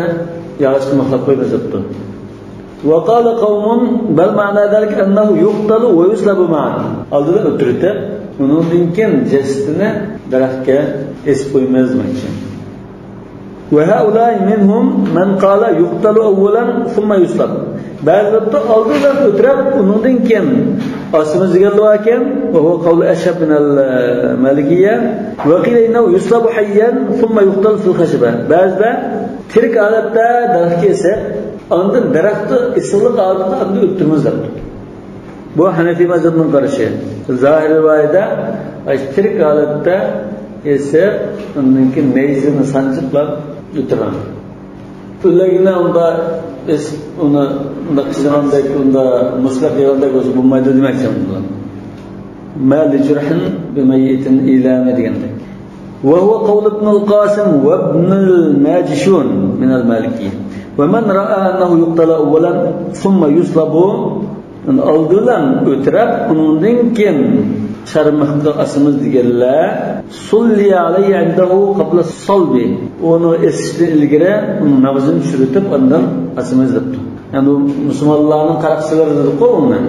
ياغاچقا مىخلاپ قويىمىز دەپتۇ. وقال قوم بل معنى ذلك أنه يقتل ويصلب معا. ئالدىدا ئۆلتۈرۈپ، ئۇنىڭدىن كېيىن جەسىتىنى دەرەخكە ئېسىپ قويىمىز دېمەكچى. وهؤلاء منهم من قال يقتل أولا ثم يصلب. بەزىلىرى ئالدىدا ئۆلتۈرۈپ، ئۇنىڭدىن كېيىن ئاسىمىز دېگەنلەر باركەن. وهو قول أشهب من المالكية. وقيل إنه يصلب حيا ثم يقتل في الخشبة. بەزىدە تىرىك ھالەتتە دەرەخكە ئېسىپ، ئاندىن دەرەختە ئېسىقلىق ھالىتىدە ئاندىن ئۆلتۈرىمىز دەپتۇ. بۇ ھەنەفىي مەزھەپنىڭ قارىشى. زاھىر رىۋايەتتە تىرىك ھالەتتە ئېسىپ، ئۇندىن كېيىن نەيزىنى سانجىپلا ئۆلتۈرمەڭ. ئۆلگەندە ئۇندا ئېسىپ، ئۇنى ئۇندا قىزىغاندەك، ئۇندا مۇسلەپ يېغاندەك بولسا بولمايدۇ دېمەكچى. ما لجرح بميت إيلام دېگەندەك. وهو قول ابن القاسم وابن الماجشون من المالكية. ومن رأى أنه يقتل أولا ثم يصلب. ئالدى بىلەن ئۆلتۈرۈپ، ئۇنىڭدىن كېيىن چارمىققا ئاسىمىز دېگەنلەر صلي عليه عنده قبل الصلب. ئۇنى ئېسىشتىن ئىلگىرى ئۇنىڭ نامىزىنى چۈشۈرۈۋېتىپ، ئاندىن ئاسىمىز دەپتۇ. يەنى بۇ مۇسۇلمانلارنىڭ قاراقچىلىرى دېدۇققۇ ئۇنى.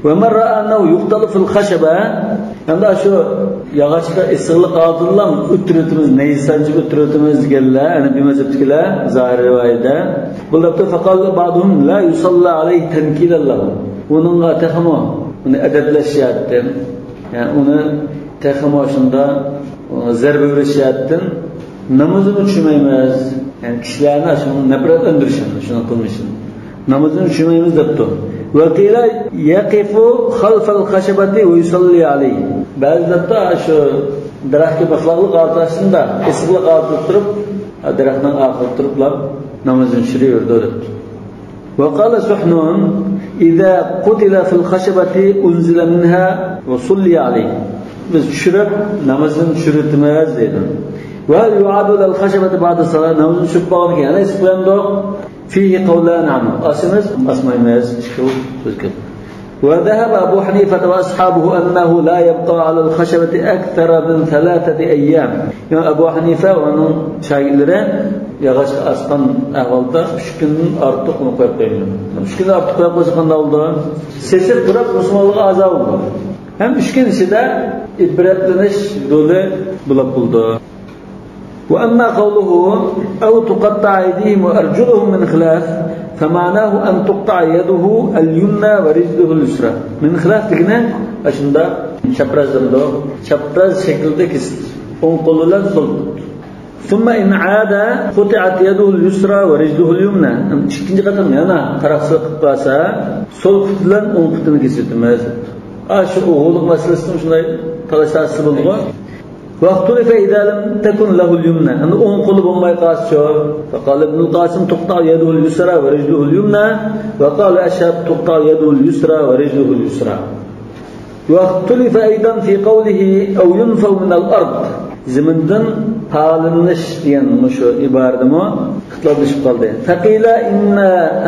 ومن رأى أنه يقتل في الخشبة. ئەمدى شۇ ياغاچقا ئېسىقلىق ئالدىنلا ئۆتتۈرۈۋېتىمىز، نەيزە سانجىپ ئۆتتۈرۈۋېتىمىز دېگەنلەر، ھەنەفىي مەزھەپتىكىلەر زاھىر رىۋايەتتە. بۇ لەپتە فقال بعضهم لا يصلى عليه تنكيلا له. ئۇنىڭغا تېخىمۇ ئۇنى ئەدەپلەش جەھەتتىن، يەنى ئۇنى تېخىمۇ شۇندا زەربە بېرىش جەھەتتىن نامىزىنى چۈشۈرمەيمىز. يەنى كىشىلەرنى شۇنىڭ نەپرەتلەندۈرۈشىنى، شۇنىڭ قىلمىشىنى. نامىزىنى چۈشۈرمەيمىز دەپتۇ. وقيل يقف خلف الخشبة ويصلي عليه. بەزىلەردە شۇ دەرەخكە مىخلاقلىق ئارقىسىدا، ئېسىقلىق ئارقىدا تۇرۇپ، دەرەخنىڭ ئارقىدا تۇرۇپلا نامىزىنى چۈشۈرۈۋېرىدۇ دەپتۇ. وقال سحنون إذا قتل في الخشبة أنزل منها وصلي عليه. بىز چۈشۈرۈپ، نامىزىنى چۈشۈرۈۋېتىمىز دەيدۇ. وهل يعاد إلى الخشبة بعد الصلاة؟ نامىزىنى چۈشۈرۈپ بولغاندىن كېيىن يەنە ئېسىپ قويامدۇق؟ فيه قولان عنه. ئاسىمىز، ئاسمايمىز، ئىككى خىل سۆز كەلدى. وذهب أبو حنيفة وأصحابه أنه لا يبقى على الخشبة أكثر من ثلاثة أيام. يەنى ئەبۇ ھەنىفە ۋە ئۇنىڭ شاگىرتلىرى ياغاچقا ئاسقان ئەھۋالدا ئۈچ كۈندىن ئارتۇق ئۇنى قويۇپ قويمايدۇ. ئۈچ كۈندىن ئارتۇق قويۇپ قويسا قانداق بولىدۇ؟ سېسىق پۇراپ مۇسۇلمانلارغا ئازا بولىدۇ. ھەم ئۈچ كۈن ئىچىدە ئىبرەتلىنىش رولى بولۇپ بولىدۇ. وأما قوله أو تقطع أيديهم وأرجلهم من خلاف فمعناه أن تقطع يده اليمنى ورجله اليسرى. من خلاف دېگىنى ئاشۇنداق چەپرەز دەمدۇ؟ چەپرەز شەكىلدە كېسىلىش. ئوڭ قول بىلەن سول پۇت. ثم إن عاد قطعت يده اليسرى ورجله اليمنى. ئىككىنچى قېتىم يەنە قاراقچىلىق قىلىپ قالسا، سول پۇت بىلەن ئوڭ پۇتىنى كېسىۋېتىمىز. ئاشۇ ئوغۇللۇق مەسىلىسىدىمۇ شۇنداق تالاش-تارتىش بولىدىغۇ. واختلف إذا لم تكن له اليمنى. ئەمدى ئوڭ قولى بولماي قالسىچۇ؟ فقال ابن القاسم تقطع يده اليسرى ورجله اليمنى، وقال أشهب تقطع يده اليسرى ورجله اليسرى. واختلف أيضا في قوله أو ينفى من الأرض. زېمىندىن پالىنىش دېگەن مۇشۇ ئىبارىدىمۇ ئىختىلاپلىشىپ قالدى. فقيل إن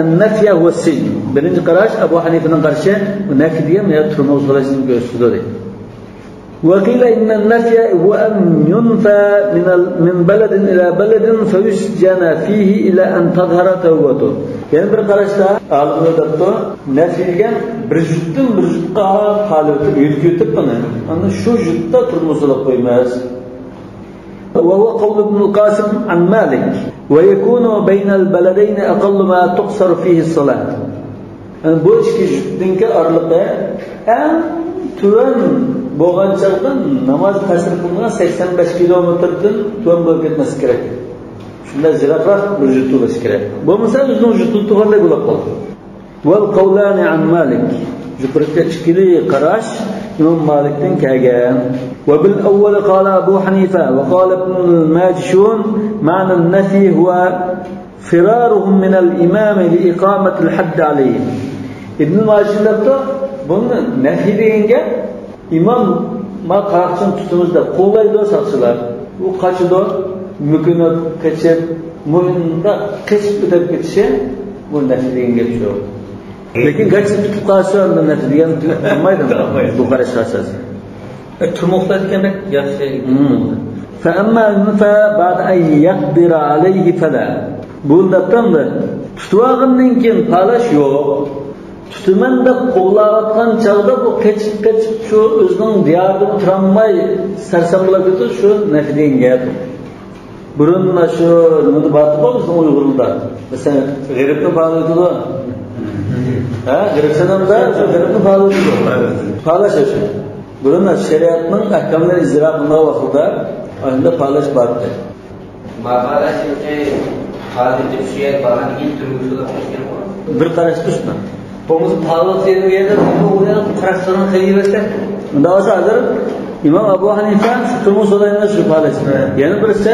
النفي هو السجن. بىرىنچى قاراش، ئەبۇ ھەنىفىنىڭ قارىشى، بۇ نەفي دېگەن يا تۈرمىگە سولاشنى كۆرسىتىدۇ دەيدۇ. وقيل إن النفي هو أن ينفى من ال-، من بلد إلى بلد فيسجن فيه إلى أن تظهر توبته. يەنە بىر قاراشتا ئالىملار دەپتۇ، نەفي دېگەن بىر يۇرتتىن بىر يۇرتقا پالىۋېتىپ، يۆتكىۋېتىپ بۇنى، ئاندىن شۇ يۇرتتا تۈرمىگە سولاپ قويىمىز. وهو قول ابن القاسم عن مالك، ويكون بين البلدين أقل ما تقصر فيه الصلاة. يەنى بۇ ئىككى يۇرتنىڭكى ئارىلىقى ئەڭ تۆۋەن بولغان چاغدا ناماز قەسىر قىلىنغان سەكسەن بەش كىلومېتىردىن تۆۋەن بولۇپ كەتمەسلىكى كېرەك. شۇنداق يىراقراق بىر يۇرتتا بولۇشى كېرەك. بولمىسا ئۆزىنىڭ يۇرتىدا تۇرغاندەك بولۇپ قالىدۇ. والقولان عن مالك. يۇقىرىقى ئىككىلى قاراش ئىمام مالىكتىن كەلگەن. وبالأول قال أبو حنيفة وقال ابن الماجشون معنى النفي هو فرارهم من الإمام لإقامة الحد عليهم. ئىبن ماجشۇن دەپتۇ، بۇنى نەفي دېگەن گەپ، ئىمام ما قاراقچىنى تۇتىمىز دەپ قوغلايدۇ ساقچىلار. ئۇ قاچىدۇ، مۆكۈنۈپ، قېچىپ، مۇنداق قېچىپ ئۆتۈپ كېتىشى، بۇ نەفي دېگەن گەپ شۇ. لېكىن گاچا تۇتۇپ قالسا، ئاندىن نەفى دېگەن قىلمايدۇ. بۇ قاراشقا ئاساسەن. ئە، تۇرمۇقلايدىكەن بەك ياخشى. فأما ينفى بعد أن يقدر عليه فلا. بۇ دەپتۇ ئەمدى. تۇتۇۋالغاندىن كېيىن پالاش يوق. تۇتىمەن دەپ قوغلاۋاتقان چاغدا بۇ قېچىپ، قېچىپ شۇ ئۆزىنىڭ دىيارىدىن تۇرالماي سەرسان بولۇپ كېتىدۇ، شۇ نەفى دېگەن گەپ. بۇرۇن مانا شۇ نېمىدە بارتىغۇ بىزنىڭ ئۇيغۇرلاردا. مەسىلەن، غېرىبنى پالىۋېتىدۇ. ھە، غېرىب سەنەمدە شۇ غېرىبنى پالىۋېتىدۇ. پالاش شۇ. بۇرۇن شەرىئەتنىڭ ئەھكاملىرى ئىجرا قىلىنغان ۋاقتىدا ئاينىدا پالاش بارتى. ماقالە شۇكى، ھازىر شۇ يەرگە بارغاندىن كېيىن تۈرمىگە سولاپ قويۇش كېرەكمۇ؟ بىر قاراشتا شۇنداق. بولمىسا پالىلىق دېگەن يەردە ئۇ يەردە قاراشلىرىنى قىلىۋەرسە. ئۇنداق بولسا ھازىر ئىمام ئەبۇ ھەنىفە تۇرمۇ سولايمىز شۇ پالىلىق. يەنە بىرسى،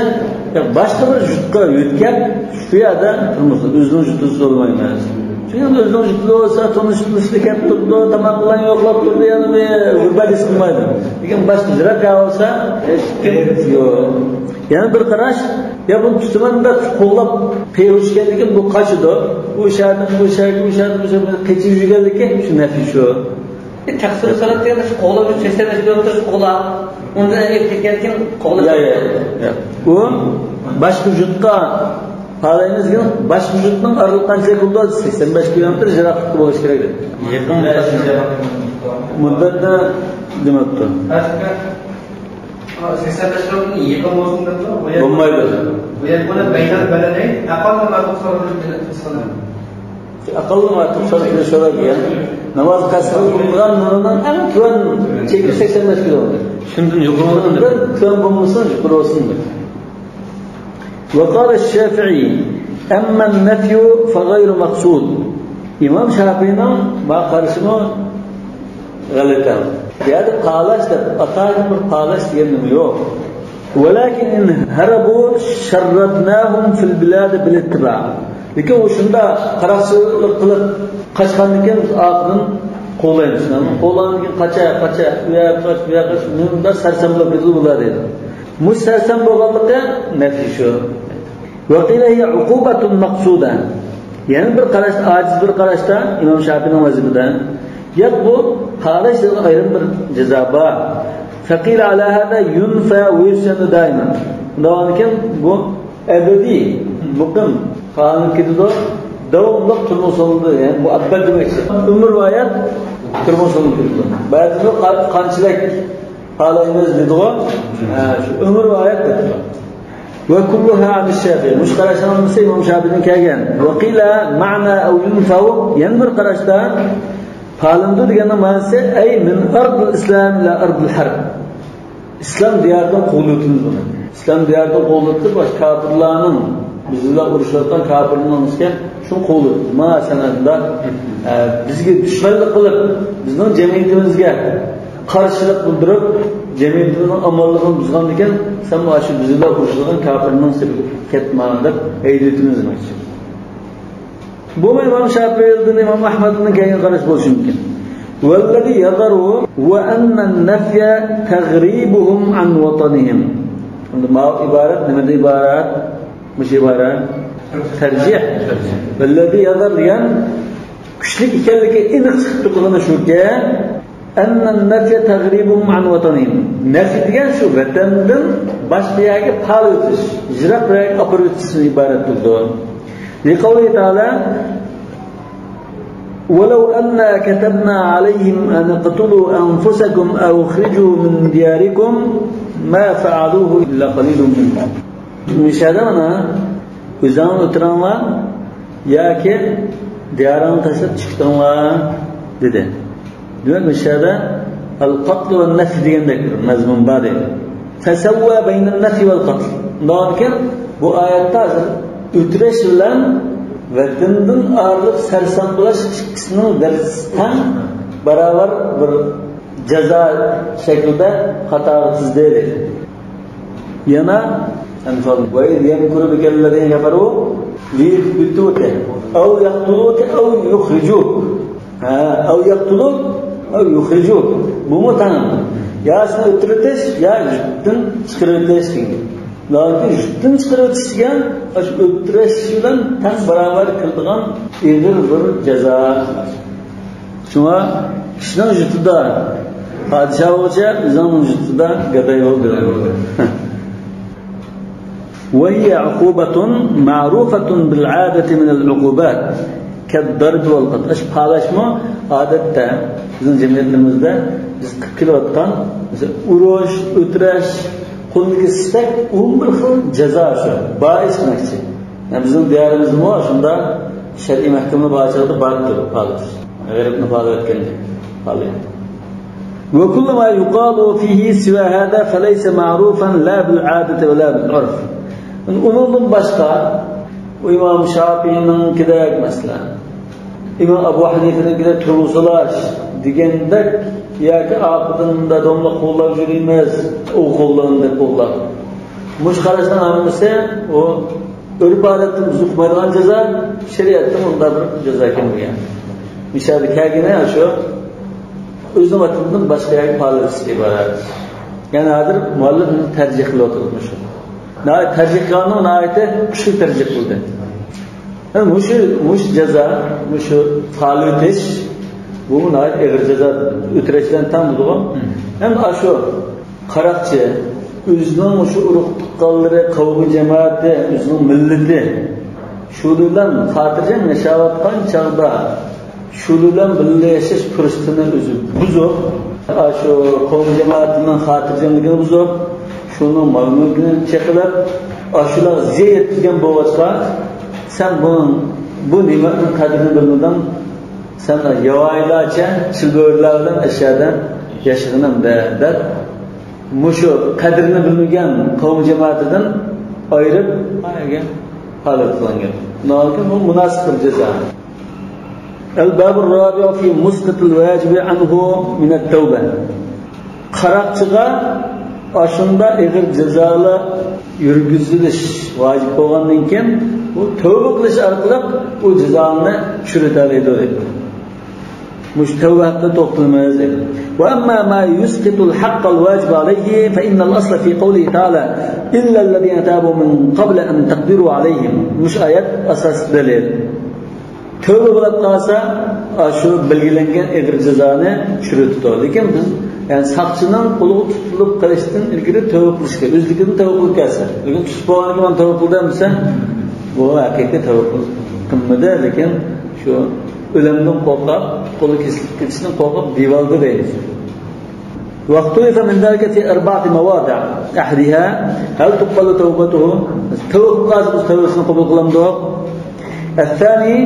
يا باشقا بىر يۇرتقا يۆتكەپ، شۇ يەردە تۇرمۇ سول-، ئۆزىنىڭ يۇرتىدا سولىمايمىز. چۈنكى ئۆزىنىڭ يۇرتىدا بولسا، تونۇش بىلىشلىك كەپ تۇرىدۇ، تاماقلارنى يوقلاپ تۇرىدۇ، يەنە بىر غۇربەت ھېس قىلمايدۇ. لېكىن باشقا يىراق يەر بولسا، ھېچ گەپ يوق. يەنە بىر قاراش، يا بۇنى تۇتىمەن دەپ قوللاپ قېرىشكەندىكىن بۇ قاچىدۇ. ئۇ شەھەردىن بۇ شەھەرگە، ئۇ شەھەردىن بۇ شەھەرگە قېچىپ يۈرگەنلىكى شۇ نەپى شۇ. تەقسىر سالات دېگەندە شۇ قوغلاپ يۈرۈپ سەكسەن بەش كىلومېتىر شۇ قوغلاپ، ئۇندىن ئېلىپ كەتكەندىكىن قوغلاپ يا، يا، يا. ئۇ باشقا يۇرتقا پالايمىز دېگەن، باشقا يۇرتنىڭ ئارىلىقى قانچىلىك بولىدۇ؟ سەكسەن بەش كىلومېتىر يىراقلىقتا بولۇشى كېرەك. يېقىن مۇددەتنى دېمەپتۇ. سەكسەن بەش كىلومېتىر يېقىن بولسۇن دەپتۇ. بولمايدۇ. بۇ يەر بۇنى بەينەل بەلەدەين ئەقەللۇ ما تۇقسىرۇ فىل ئىسلام. ئەقەللۇ ما تۇقسىرۇ فىل ئىسلام دېگەن ناماز قەسرى قىلىدىغان نۇرىنىڭ ئەڭ تۆۋەن چېكى سەكسەن بەش كىلومېتىر. شۇندىن يۇقىرى بولغان. شۇندىن تۆۋەن بولمىسۇن، يۇقىرى بولسۇن دەپ. وقال الشافعي أما النفي فغير مقصود. ئىمام شافىئىنىڭ ما قارىشىمۇ غەلىتە. بۇ يەردە پالاش دەپ، ئاتايىن بىر پالاش دېگەن نېمە يوق. ولكن إن هربوا شردناهم في البلاد بالاتباع. لېكىن ئۇ شۇنداق قاراقچىلىق قىلىپ قاچقاندىكىن بىز ئارقىدىن قوغلايمىز. قوغلىغاندىن كېيىن قاچا، قاچا، ئۇ يەرگە قاچ، بۇ يەرگە قاچ، مۇنداق سەرسان بولۇپ كېتىدۇ بۇلار دەيدۇ. مۇشۇ سەرسان بولغانلىقى نەپى شۇ. وقيل هي عقوبة مقصودة. يەنە بىر قاراشتا، ئاجىز بىر قاراشتا، ئىمام شافىئىنىڭ مەزھىپىدە، ياق، بۇ پالاش دېگەن ئايرىم بىر جازا بار. فقيل على هذا ينفى ويسجن دائما. ئۇنداق بولغاندىكىن بۇ ئەبەدىي، مۇقىم قانۇن كېتىدۇ، داۋاملىق تۈرمىگە سولىنىدۇ، يەنى مۇئەببەد دېمەكچى. ئۆمۈر ۋايەت تۈرمىگە سولىنىپ كېتىدۇ. بەزىدە قا-، قانچىلىك پالايمىز دېدىغۇ. ھە، شۇ ئۆمۈر ۋايەت دەپتۇ. وكلها عن الشافعي. مۇشۇ قاراشنىڭ ھەممىسى ئىمام شافىئىدىن كەلگەن. وقيل معنى أو ينفوا. يەنە بىر قاراشتا پالىنىدۇ دېگەننىڭ مەنىسى أي من أرض الإسلام إلى أرض الحرب. ئىسلام دىيارىدىن قوغلىۋېتىمىز ئۇنى. ئىسلام دىيارىدىن قوغلىۋېتىپ، باشقا كاپىرلارنىڭ، بىز بىلەن ئۇرۇشۇۋاتقان كاپىرنىڭ ئىكەن، شۇنى قوغلىۋېتىپ، مانا سەن ئەمدى، ئە، بىزگە دۈشمەنلىك قىلىپ، بىزنىڭ جەمئىيىتىمىزگە قارشىلىق بىلدۈرۈپ، جەمئىيىتىمىزنىڭ ئامانلىقىنى بۇزغاندىكىن، سەن مانا شۇ بىز بىلەن ئۇرۇشىدىغان كاپىرنىڭ سېپىگە كەتمە دەپ ھەيدىۋېتىمىز دېمەكچى. بۇمۇ ئىمام شاپىئىدىن، ئىمام ئەھمەدتىن كەلگەن قاراش بولۇشى مۇمكىن. والذي يظهر هو أن النفي تغريبهم عن وطنهم. ئەمدى ماۋۇ ئىبارەت نېمىدىن ئىبارەت؟ مۇشۇ ئىبارەت تەرجىھ. والذي يظهر دېگەن كۈچلۈك ئىكەنلىكى ئېنىق چىقىپ تۇرىدىغىنى شۇكى، أن النفي تغريبهم عن وطنهم. نەفى دېگەن شۇ ۋەتەندىن باشقا يەرگە پالىۋېتىش، يىراق بىر يەرگە ئاپىرىۋېتىشتىن ئىبارەت بولىدۇ. لقوله تعالى: ولو أنا كتبنا عليهم أن اقتلوا أنفسكم أو اخرجوا من دياركم ما فعلوه إلا قليل منهم. مۇشۇ يەردە مانا، ئۆزۈڭلار ئۆلتۈرۈڭلار ياكى دىيارىڭلارنى تاشلاپ چىقىڭلار دېدى. دېمەك، مۇشۇ يەردە القتل والنفي دېگەندەك بىر مەزمۇن بار ئىدى. فسوى بين النفي والقتل. ئۇنداقكەن، بۇ ئايەتتە ھازىر ئۆلتۈرۈش بىلەن ۋەتىنىدىن ئايرىلىپ سەرسان بولۇش ئىككىسىنىڭ دەرىجىسى تەڭ باراۋەر بىر جازا شەكلىدە خاتاغا تىزدى دەيدۇ. يەنە، ئەنفال، وإذ يمكر بك الذين كفروا ليثبتوك أو يقتلوك أو يخرجوك. ھە، أو يقتلوك أو يخرجوك. بۇمۇ تەڭ. يا سېنى ئۆلتۈرۈۋېتىش، يا يۇرتتىن چىقىرىۋېتىش دېگەن. لېكىن يۇرتتىن چىقىرىۋېتىش دېگەن، ئاشۇ ئۆلتۈرۈش بىلەن تەڭ باراۋەر كېلىدىغان ئېغىر بىر جازا. شۇڭا كىشىنىڭ يۇرتىدا پادىشاھ بولغۇچە، ئۆزۈڭنىڭ يۇرتىدا گاداي بول دېگەن. وهي عقوبة معروفة بالعادة من العقوبات كالضرب والقتل. ئاشۇ پالاشمۇ ئادەتتە بىزنىڭ جەمئىيەتلىرىمىزدە بىز قىلىپ كېلىۋاتقان، مەسىلەن، ئۇرۇش، ئۆلتۈرۈش، قولنى كېسىشتەك ئون بىر خىل جازا شۇ. بار ئىشلىمەكچى. يەنى بىزنىڭ دىيارىمىزدىمۇ شۇنداق شەرئىي مەھكىمىلەر بار چاغدا بارىدۇ پالىتىش. غېرىبنى پالىۋەتكەندەك پالىيدۇ. وكل ما يقال فيه سوى هذا فليس معروفا لا بالعادة ولا بالعرف. ئۇنىڭدىن باشقا، ئىمام شاپىئىنىڭكىدەك، مەسىلەن، ئىمام ئەبۇ ھەنىفىنىڭكىدەك تۇرمىسىلاش دېگەندەك، ياكى ئارقىدىن داداملىق قوللاپ يۈرىمىز، ئوغۇل قوللىغاندەك قوللاپ. مۇشۇ قاراشنىڭ ھەممىسى ئۇ ئۆرپ-ئادەتتە بىز ئۇقمايدىغان جازا، شەرىئەتتە ئۇنداق بىر جازا كەلمىگەن. مىسالى كەلگىنى شۇ، ئۆزىنىڭ ۋەتىنىدىن باشقا يەرگە پالىۋېتىشتىن ئىبارەت. يەنى ھازىر مۇئەللىپ تەرجىھ قىلىۋاتىدۇ مۇشۇ. ناھايىتى تەرجىھ قىلغاننىڭ ناھايىتى كۈچلۈك تەرجىھ قىلدى. ھەم مۇشۇ، مۇشۇ جازا، مۇشۇ پالىۋېتىش، بۇ ناھايىتى ئېغىر جازا، ئۆلتۈرۈش بىلەن تەڭ بولىدىغۇ. ھەم ئاشۇ قاراقچى، ئۆزىنىڭ مۇشۇ ئۇرۇق تۇغقانلىرى، قەۋمى جامائىتى، ئۆزىنىڭ مىللىتى، شۇ بىلەن خاتىرجەم ياشاۋاتقان چاغدا، شۇ بىلەن بىللە ياشاش پۇرسىتىنى ئۆزى بۇزۇپ، ئاشۇ قەۋمى جامائىتىنىڭ خاتىرجەملىكىنى بۇزۇپ، شۇنىڭ مال-مۈلكىنى چېقىلىپ، ئاشۇلارغا زىيان يەتكۈزگەن بولغاچقا، سەن بۇنىڭ، بۇ نېمەتنىڭ قەدرىنى بىلمىدىڭ، سەن ياۋايىلارچە چىلبۆرىلەر بىلەن ئەشەدە ياشىغىنىم دە، دەپ، مۇشۇ قەدرىنى بىلمىگەن قەۋم جامائىتىدىن ئايرىپ، ھالاك قىلغان گەپ. بۇ مۇناسىپ بىر جازا. الباب الرابع في مسقط الواجب عنه من التوبة. قاراقچىغا ئاشۇنداق ئېغىر جازالار يۈرگۈزۈلۈش ۋاجىپ بولغاندىن كېيىن، ئۇ تەۋبە قىلىش ئارقىلىق ئۇ جازانى چۈشۈرۈۋېتەلەيدۇ دەيدۇ. مۇشۇ تەۋبە ھەققىدە توختىلىمىز دەيدۇ. وأما ما يسقط الحق الواجب عليه فإن الأصل في قوله تعالى: إلا الذين تابوا من قبل أن تقدروا عليهم. مۇشۇ ئايەت ئاساسلىق دەلىل. تەۋبە بولۇپ قالسا، ئاشۇ بەلگىلەنگەن ئېغىر جازانى چۈشۈرۈۋېتىدۇ. لېكىن بىز، يەنى ساقچىنىڭ قولىغا تۇتۇلۇپ قېلىشتىن ئىلگىرى تەۋبە قىلىش كېرەك. ئۆزلۈكىدىن تەۋبە قىلىپ كەلسە. لېكىن تۇتۇپ قالغاندىن كېيىن مانا تەۋبە قىلدىم دېسە، بۇ ھەقىقىي تەۋبە قىلمىدى، لېكىن شۇ ئۆلۈمدىن قورقۇپ، قولى كېسىلىپ كېتىشتىن قورقۇپ دېيىۋالدى دەيمىز. واختلف من ذلك في أربعة مواضع. أحدها، هل تقبل توبته؟ تەۋبە قىلسا تەۋبىسىنى قوبۇل قىلامدۇق؟ الثاني،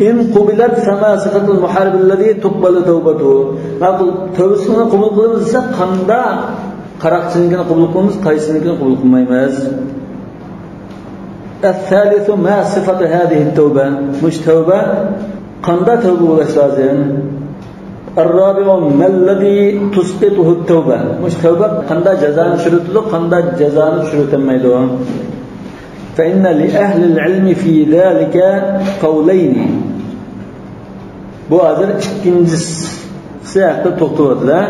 إن قبلت فما صفة المحارب الذي تقبل توبته؟ ماقۇل، تەۋبىسىنى قوبۇل قىلىمىز دېسە، قانداق قاراقچىنىڭكىنى قوبۇل قىلىمىز، قايسىنىڭكىنى قوبۇل قىلمايمىز؟ الثالث، ما صفة هذه التوبة؟ مۇشۇ تەۋبە قانداق تەۋبە بولۇش لازىم؟ الرابع، ما الذي تسقطه التوبة؟ مۇشۇ تەۋبە قانداق جازانى چۈشۈرۈۋېتىدۇ، قانداق جازانى چۈشۈرۈۋېتەلمەيدۇ؟ فإن لأهل العلم في ذلك قولين. بۇ ھازىر ئىككىنچىسى ھەققىدە توختىلىۋاتىدۇ.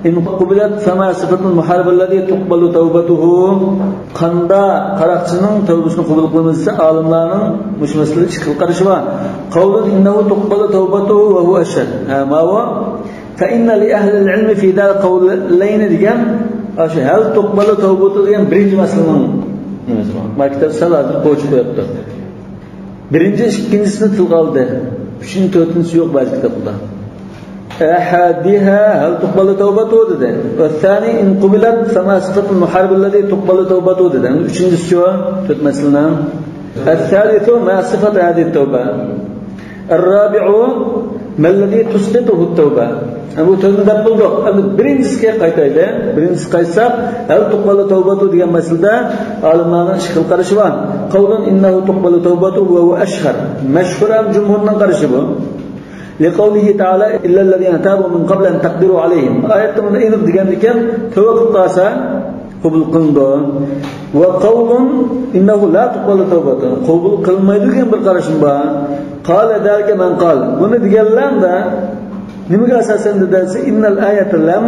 إن قبلت فما صفة المحارب الذي تقبل توبته؟ قانداق قاراقچىنىڭ تەۋبىسىنى قوبۇل قىلىمىز دېسە، ئالىملارنىڭ مۇشۇ مەسىلىدە ئىككى خىل قارىشى بار. قول إنه تقبل توبته وهو أشهر. ھە، ماۋۇ. فإن لأهل العلم في ذلك قولين دېگەن، ئاشۇ هل تقبل توبته دېگەن بىرىنچى مەسىلىنىڭ نېمىسى بار. ما كىتاب سەل ھازىر قوچۇپ قويۇپتۇ. بىرىنچى، ئىككىنچىسىنى تىلغا ئالدى. ئۈچىنچى، تۆتىنچىسى يوق بەزى كىتابلاردا. أحدها هل تقبل توبته دېدى. والثاني إن قبلت فما صفة المحارب الذي تقبل توبته دېدى. ئەمدى ئۈچىنچىسى شۇ، تۆت مەسىلىنىڭ. الثالث ما صفة هذه التوبة. الرابع ما الذي تسقطه التوبة. ئەمدى بۇ تۆتنى دەپ بولدۇق. ئەمدى بىرىنچىسىگە قايتايلى. بىرىنچىسى قايتساق، هل تقبل توبته دېگەن مەسىلىدە ئالىملارنىڭ ئىككى خىل قارىشى بار. قول إنه تقبل توبته وهو أشهر. مەشھۇر ھەم جۇمھۇرنىڭ قارىشى بۇ. لقوله تعالى: إلا الذين تابوا من قبل أن تقدروا عليهم. ئايەتتە مۇنى ئېنىق دېگەندىكىن، تەۋبە قىلىپ قالسا قوبۇل قىلىنىدۇ. وقول إنه لا تقبل توبته، قوبۇل قىلمايدۇ دېگەن بىر قاراشمۇ بار. قال ذلك من قال، بۇنى دېگەنلەر نېمىگە ئاساسەن دېسە، إن الآية لم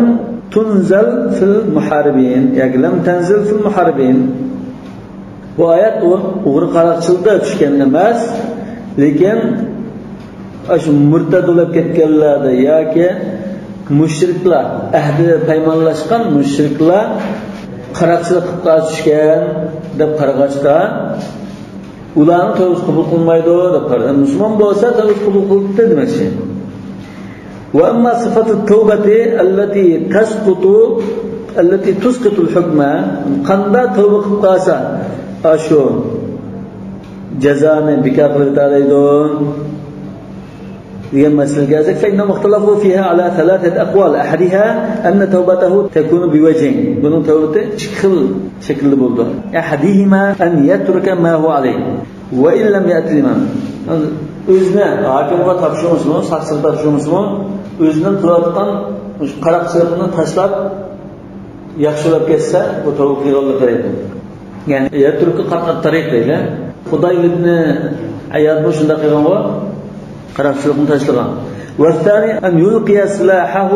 تنزل في المحاربين ياكى لم تنزل في المحاربين. بۇ ئايەت ئۇ ئوغرى قاراقچىلىقتا چۈشكەن ئەمەس، لېكىن ئاشۇ مۇرتەد بولۇپ كەتكەنلەردە ياكى مۇشرىكلار، ئەھدى پەيمانلاشقان مۇشرىكلار قاراقچىلىق قىلىپ چۈشكەن دەپ قارىغاچقا، ئۇلارنىڭ تەۋبىسى قوبۇل قىلمايدۇ دەپ قارىدى. مۇسۇلمان بولسا تەۋبىسى قوبۇل قىلىنىدۇ دېمەكچى. وأما صفة التوبة التي تسقط، التي تسقط الحكم، قانداق تەۋبە قىلىپ قالسا ئاشۇ جازانى بىكار قىلىۋېتەلەيدۇ دېگەن مەسىلىگە كەلسەك، فإنهم اختلفوا فيها على ثلاثة أقوال. أحدها أن توبته تكون بوجهين. بۇنىڭ تەۋبىتى ئىككى خىل شەكىلدە بولىدۇ. أحدهما أن يترك ما هو عليه وإن لم يأت الإمام. ئۆزىنى ھاكىمغا تاپشۇرمىسىمۇ، ساقچىغا تاپشۇرمىسىمۇ، ئۆزىنىڭ قىلىۋاتقان قاراقچىلىقىنى تاشلاپ، ياخشىلاپ كەتسە، بۇ تەۋبە قىلغانلىقى دەيدۇ. يەنى يەترۇكۇ قەتئەت تەرىق دەيدۇ. فۇدەيل ئىبنى ئىيادمۇ شۇنداق قىلغانغۇ، قاراقچىلىقنى تاشلىغان. والثاني أن يلقي سلاحه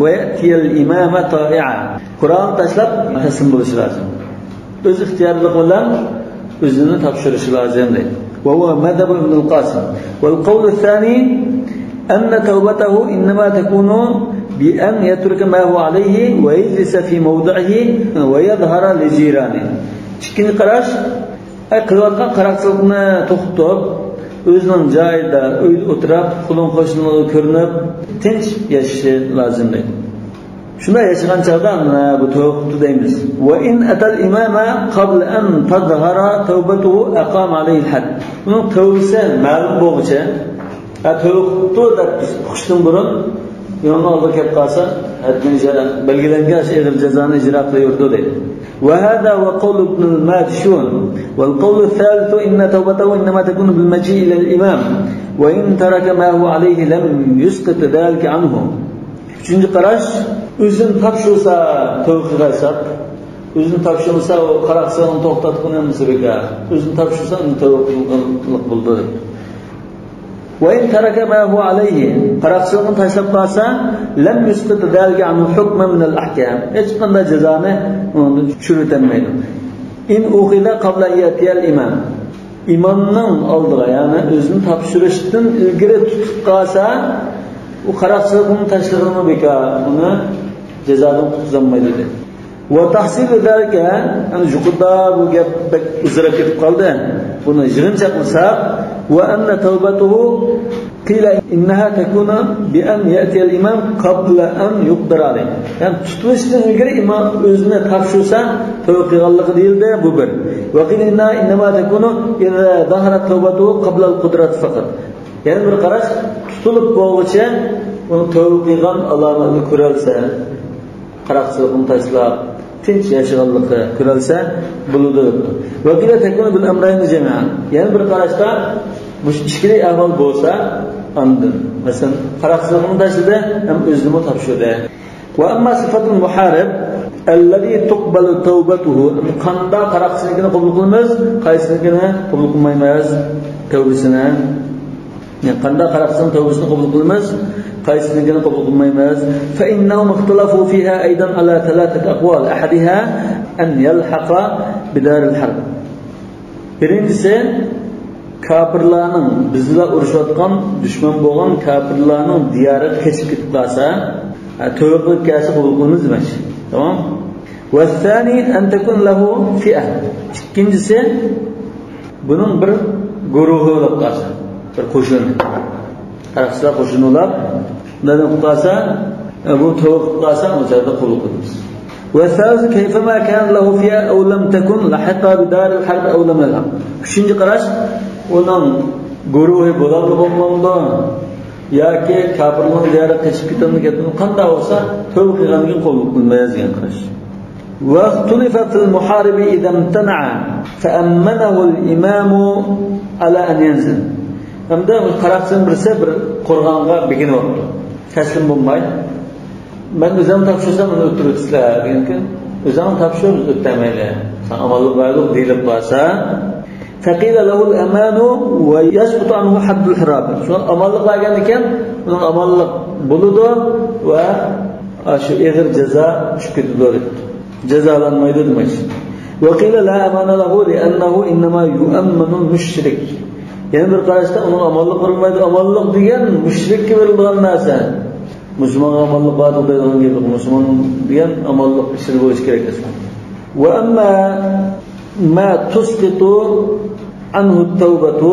ويأتي الإمام طائعا. قورالىنى تاشلاپ تەسلىم بولۇشى لازىم. ئۆز ئىختىيارلىقى بىلەن ئۆزىنى تاپشۇرۇشى لازىم دەيدۇ. وهو مذهب ابن القاسم. والقول الثاني أن توبته إنما تكون بأن يترك ما هو عليه ويجلس في موضعه ويظهر لجيرانه. ئىككىنچى قاراش، ئەي، قىلىۋاتقان قاراقچىلىقنى توختىتىپ، ئۆزىنىڭ جايىدا، ئۆيدە ئولتۇرۇپ، قولۇم قوشنىلىرىغا كۆرۈنۈپ، تىنچ ياشىشى لازىم دەيدۇ. شۇنداق ياشىغان چاغدا، مانا بۇ تەۋبە قىپتۇ دەيمىز. وإن أتى الإمام قبل أن تظهر توبته أقام عليه الحد. ئۇنىڭ تەۋبىسى مەلۇم بولغۇچە، ھە، تەۋبە قىپتۇ دەپ بىز ئۇقۇشتىن بۇرۇن، ئىمامنىڭ ئالدىغا كەپ قالسا، ھەددىنى جا-، بەلگىلەنگەن ئېغىر جازانى ئىجرا قىلىۋېرىدۇ دەيدۇ. وهذا هو قول ابن الماجشون. والقول الثالث أن توبته إنما تكون بالمجيء إلى الإمام، وإن ترك ما هو عليه لم يسقط ذلك عنه. ئۈچىنچى قاراش، ئۆزىنى تاپشۇرسا تەۋبە قىلغايساق، ئۆزىنى تاپشۇرمىسا، ئۇ قاراقچىلىقنى توختاتقىنى ھەممىسى بىكار. ئۆزىنى تاپشۇرسا، ئۇنى تەۋبە قىلغانلىق بولىدۇ دەيدۇ. وإن ترك ما هو عليه، قاراقچىلىقنى تاشلاپ قالسا، لم يسقط ذلك عنه حكما من الأحكام، ھېچقانداق جازانى ئۇنىڭدىن چۈشۈرۈۋېتەلمەيدۇ. إن أخذ قبل أن يأتي الإمام، ئىمامنىڭ ئالدىغا، يەنى ئۆزىنى تاپشۇرۇشتىن ئىلگىرى تۇتۇپ قالسا، ئۇ قاراقچىلىقنى تاشلىغىنىمۇ بىكار، ئۇنى جازادىن قۇتقۇزالمايدۇ دەيدۇ. وتحصيل ذلك، يەنى يۇقىرىدا بۇ گەپ بەك ئۇزىراپ كېتىپ قالدى. بۇنى يىغىنچاقلىساق، وأن توبته قيل إنها تكون بأن يأتي الإمام قبل أن يقدر عليه. يەنى تۇتۇلۇشتىن ئىلگىرى ئىمام ئۆزىنى تاپشۇرسا تەۋبە قىلغانلىقى دېيىلدى، بۇ بىر. وقيل إنها إنما تكون إذا ظهرت توبته قبل القدرة فقط. يەنە بىر قاراش، تۇتۇلۇپ بولغۇچە ئۇنىڭ تەۋبە قىلغان ئالامەتنى كۆرەلسە، قاراقچىلىقنى تاشلاپ، تىنچ ياشىغانلىقى كۆرەلسە بولىدۇ. وقيل تكون بالأمرين جميعا. يەنە بىر قاراشتا مۇشۇ ئىككىلى ئەھۋال بولسا، ئاندىن، مەسىلەن، قاراقچىلىقنى تاشلىدى ھەم ئۆزىنىمۇ تاپشۇردى. وأما صفة المحارب الذي تقبل توبته، قانداق قاراقچىنىڭكىنى قوبۇل قىلىمىز، قايسىنىڭكىنى قوبۇل قىلمايمىز تەۋبىسىنى. يەنى قانداق قاراقچىنىڭ تەۋبىسىنى قوبۇل قىلىمىز، قايسىنىڭكىنى قوبۇل قىلمايمىز. فإنهم اختلفوا فيها أيضا على ثلاثة أقوال. أحدها أن يلحق بدار الحرب. بىرىنچىسى، كاپىرلارنىڭ، بىز بىلەن ئۇرۇشۇۋاتقان، دۈشمەن بولغان كاپىرلارنىڭ دىيارىغا قېچىپ كېتىپ قالسا، ھە، تەۋبە قىلىپ كەلسە قوبۇل قىلىمىز دېمەكچى. تامام. والثاني أن تكون له فئة. ئىككىنچىسى، بۇنىڭ بىر گۇرۇھى بولۇپ قالسا، بىر قوشۇنى. قاراقچىلار قوشۇنى بولۇپ، بۇنداق بولۇپ قالسا، ئە، بۇ تەۋبە قىلىپ قالسا، ئۇ چاغدا قوبۇل قىلىمىز. والثالث كيفما كان له فئة أو لم تكن لحق بدار الحرب أو لم يلحق. ئۈچىنچى قاراش، ئۇنىڭ گۇرۇھى بولامدۇ، بولمامدۇ؟ ياكى كاپىرنىڭ دىيارىغا قېچىپ كېتەمدۇ، كەتمەمدۇ؟ قانداق بولسا، تەۋبە قىلغاندىن كېيىن قوبۇل قىلمايمىز دېگەن قاراش. واختلف في المحارب إذا امتنع فأمنه الإمام على أن ينزل. ھەمدە قاراقچىدىن بىرسى بىر قورغانغا بېكىنىۋاپتۇ. تەسلىم بولماي، مەن ئۆزۈم تاپشۇرسام، ئۇنى ئۆلتۈرۈۋېتىسىلەر دېگەنكىن، ئۆزۈڭ تاپشۇر، ئۆتەلمەيلى. ساڭا ئامانلىق بەردۇق دېيىلىپ قالسا، فقيل له الأمان ويسقط عنه حد الحرابة. شۇڭا ئامانلىق بەرگەندىكىن، ئۇنىڭ ئامانلىق بولىدۇ ۋە شۇ ئېغىر جازا چۈشۈپ كېتىدۇ دەپتۇ. جازالانمايدۇ دېمەكچى. وقيل لا أمان له لأنه إنما يؤمن المشرك. يەنە بىر قاراشتا ئۇنىڭ ئامانلىق بېرىلمەيدۇ. ئامانلىق دېگەن مۇشرىككە بېرىلىدىغان نەرسە. مۇسۇلمانغا ئامانلىق بار دەيدىغان گەپ يوق. مۇسۇلمان دېگەن ئامانلىق ئىچىدە بولۇشى كېرەك ئەسلى. وأما ما تسقط عنه التوبة.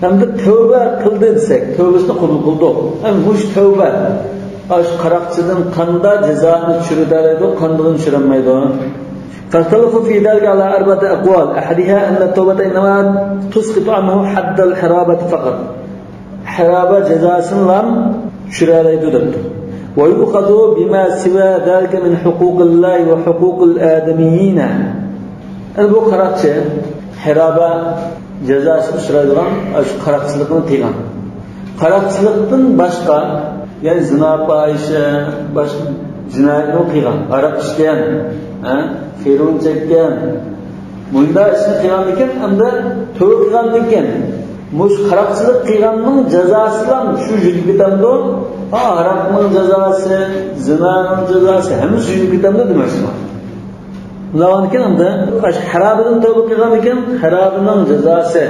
ئەمدى تەۋبە قىلدى دېسەك، تەۋبىسىنى قوبۇل قىلدۇق. ئەمدى مۇشۇ تەۋبە، ئاشۇ قاراقچىدىن قاندا جازانى چۈشۈرۈۋېتەلەيدۇ، قاندىغىنى چۈشۈرەلمەيدۇ. فاختلفوا في ذلك على أربعة أقوال. أحدها أن التوبة إنما تسقط عنه حد الحرابة فقط. ھەرابە جازاسىنىلا چۈشۈرەلەيدۇ دەپتۇ. ويؤخذ بما سوى ذلك من حقوق الله وحقوق الآدميين. ئەمدى بۇ قاراقچى ھەرابە جازاسىغا ئۇچرايدىغان شۇ قاراقچىلىقنى قىلغان. قاراقچىلىقتىن باشقا، يەنى زىنا، پاھىشە، باشقا جىنايەتنى قىلغان، ھاراق ئىچكەن، ھە، خېرۇن چەككەن، مۇنداق ئىشنى قىلغاندىكىن، ئەمدى تەۋبە قىلغاندىكىن، مۇشۇ قاراقچىلىق قىلغاننىڭ جازاسىلا شۇ يۈزگە كېتەمدۇ؟ ھا، ھاراقنىڭ جازاسى، زىنانىڭ جازاسى، ھەممىسى يۈزگە كېتەمدۇ دېمەكچى. ئۇنداقكەن ئەمدى، ئاشۇ ھەرابىدىن تەۋبە قىلغاندىكىن، ھەرابىنىڭ جازاسى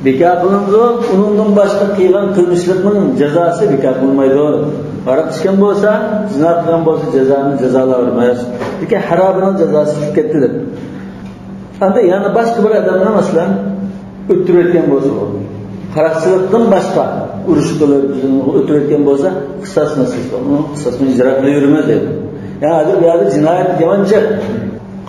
بىكار قىلىنىدۇ، ئۇنىڭدىن باشقا قىلغان قىلمىشلىقنىڭ جازاسى بىكار قىلىنمايدۇ. ھاراق ئىچكەن بولسا، زىنا قىلغان بولسا، جازانى جازالاۋەرمەس. لېكىن ھەرابىنىڭ جازاسى چۈشۈپ كەتتى دەپ. ئەمدى يەنە باشقا بىر ئادەمنى، مەسىلەن، ئۆلتۈرۈۋەتكەن بولسا، ئۇ قاراقچىلىقتىن باشقا ئۇرۇش قىلىپ، بىزنى ئۆلتۈرۈۋەتكەن بولسا، قىساس مەسىلىسى بار. ئۇنى قىساس بىلەن ئىجرا قىلىۋېرىمىز دەيدۇ. يەنى ھازىر بۇ يەردە جىنايەت يامان جىق.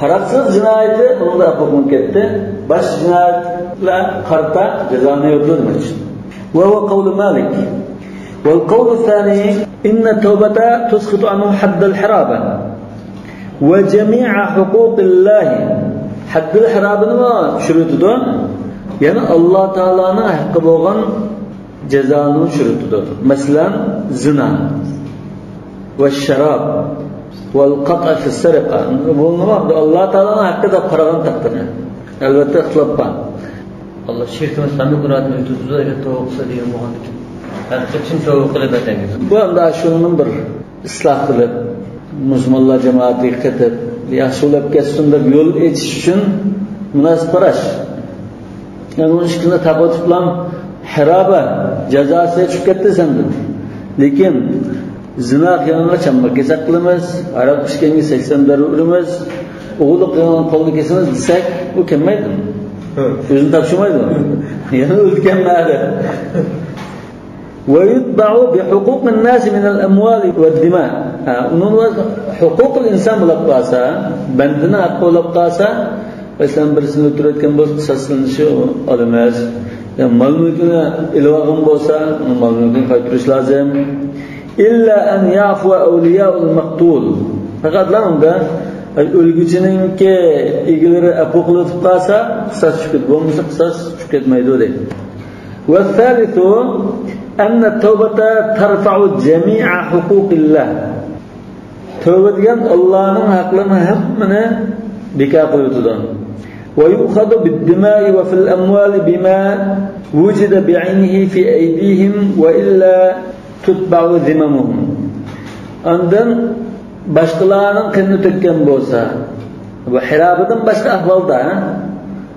قاراقچىلىق جىنايىتى ئۇنىڭدا ئەپۇ قىلىنىپ كەتتى. باشقا جىنايەتلەر قارىتا جازالىنىۋېرىدۇ دېمەكچى. وهو قول مالك. والقول الثاني إن التوبة تسقط عنه حد الحرابة وجميع حقوق الله. ھەددىل ھەرابىنىمۇ چۈشۈرۈۋېتىدۇ. يەنى ئاللا تائالانىڭ ھەققى بولغان جازانىمۇ چۈشۈرۈۋېتىدۇ. مەسىلەن، زىنا، والشراب، والقطع في السرقة. بۇنىمۇ ئاللا تائالانىڭ ھەققى دەپ قارىغان تەقدىردە. ئەلۋەتتە، ئىختىلاپ بار. ئاللا شېرىكىمىز ھەممە گۇناھتىن ئۆتىدۇ، ئەگەر تەۋبە قىلسا دېگەن بولغاندىكىن. ھەقىقىي چىن تەۋبە قىلىپ ئەتەگىز. بۇ ئەمدى شۇنىڭ بىر ئىسلاھ قىلىپ، مۇسۇلمانلار جامائىتىگە قېتىپ، ياخشى بولۇپ كەتسۇن دەپ يول ئېچىش ئۈچۈن مۇناسىپ قاراش. يەنى ئۇنىڭ ئىككىسىنى تاقىۋېتىپلا ھەرابە جازاسى چۈشۈپ كەتتى سەندىن. لېكىن زىنا قىلغانغا چامباق كېسەك قىلىمىز، ھاراق ئىچكەنگە سەكسەن دەررە ئۇرىمىز، ئوغرىلىق قىلغاننىڭ قولىنى كېسىمىز دېسەك، ئۇ كەلمەيدۇ. ھە. ئۆزىنى تاپشۇرمايدۇ. يەنە ئۆلگەن مەدە. ويتبع بحقوق الناس من الأموال والدماء. ھە، ئۇنىڭ ھوقۇقۇل ئىنسان بولۇپ قالسا، بەندىنىڭ ھەققى بولۇپ قالسا، مەسىلەن، بىرسىنى ئۆلتۈرۈۋەتكەن بولسا، قىساسلىنىشى ئالىمىز. يا مال-مۈلكىنى ئېلىۋالغان بولسا، ئۇنىڭ مال-مۈلكىنى قايتۇرۇش لازىم. إلا أن يعفو أولياء المقتول. پەقەتلا ئۇندا ئۆلگۈچىنىڭكى ئىگىلىرى ئەپۇ قىلىۋېتىپ قالسا، قىساس چۈشۈپ كېتىدۇ. بولمىسا، قىساس چۈشۈپ كەتمەيدۇ، دەيدۇ. والثالث أن التوبة ترفع جميع حقوق الله. تەۋبە دېگەن ئاللانىڭ ھەقلىرىنىڭ ھەممىنى بىكار قىلىۋېتىدۇ. ويؤخذ بالدماء وفي الأموال بما وجد بعينه في أيديهم وإلا تتبع ذممهم. ئاندىن باشقىلارنىڭ قېنىنى تۆككەن بولسا، بۇ ھەرابىدىن باشقا ئەھۋالدا، ھە؟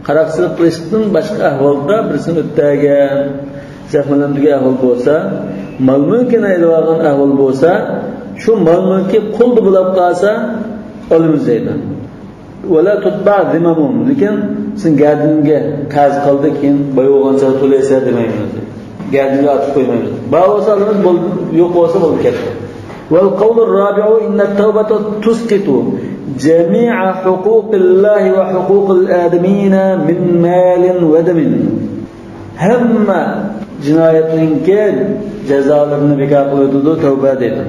قاراقچىلىق قىلىشتىن باشقا ئەھۋالدا بىرسىنى ئۆلتۈرگەن، زەخىملەندۈرگەن ئەھۋال بولسا، مال-مۈلكىنى ئېلىۋالغان ئەھۋال بولسا، شۇ مال-مۈلكى قۇلدا بولاپ قالسا، ئالىمىز دەيدۇ. ولا تتبع ذممهم. لېكىن سېنىڭ گەدىنىڭگە قەرز قالدى، كېيىن باي بولغان چاغدا تۆلەيسەن دېمەيمىز. گەدىنىگە ئارتىپ قويمايمىز. بار بولسا ئالىمىز، بول-، يوق بولسا بولدى كەتتى. والقول الرابع أن التوبة تسقط جميع حقوق الله وحقوق الآدميين من مال ودم. ھەممە جىنايەتنىڭكى جازالىرىنى بىكار قىلىۋېتىدۇ، تەۋبە دەيدۇ.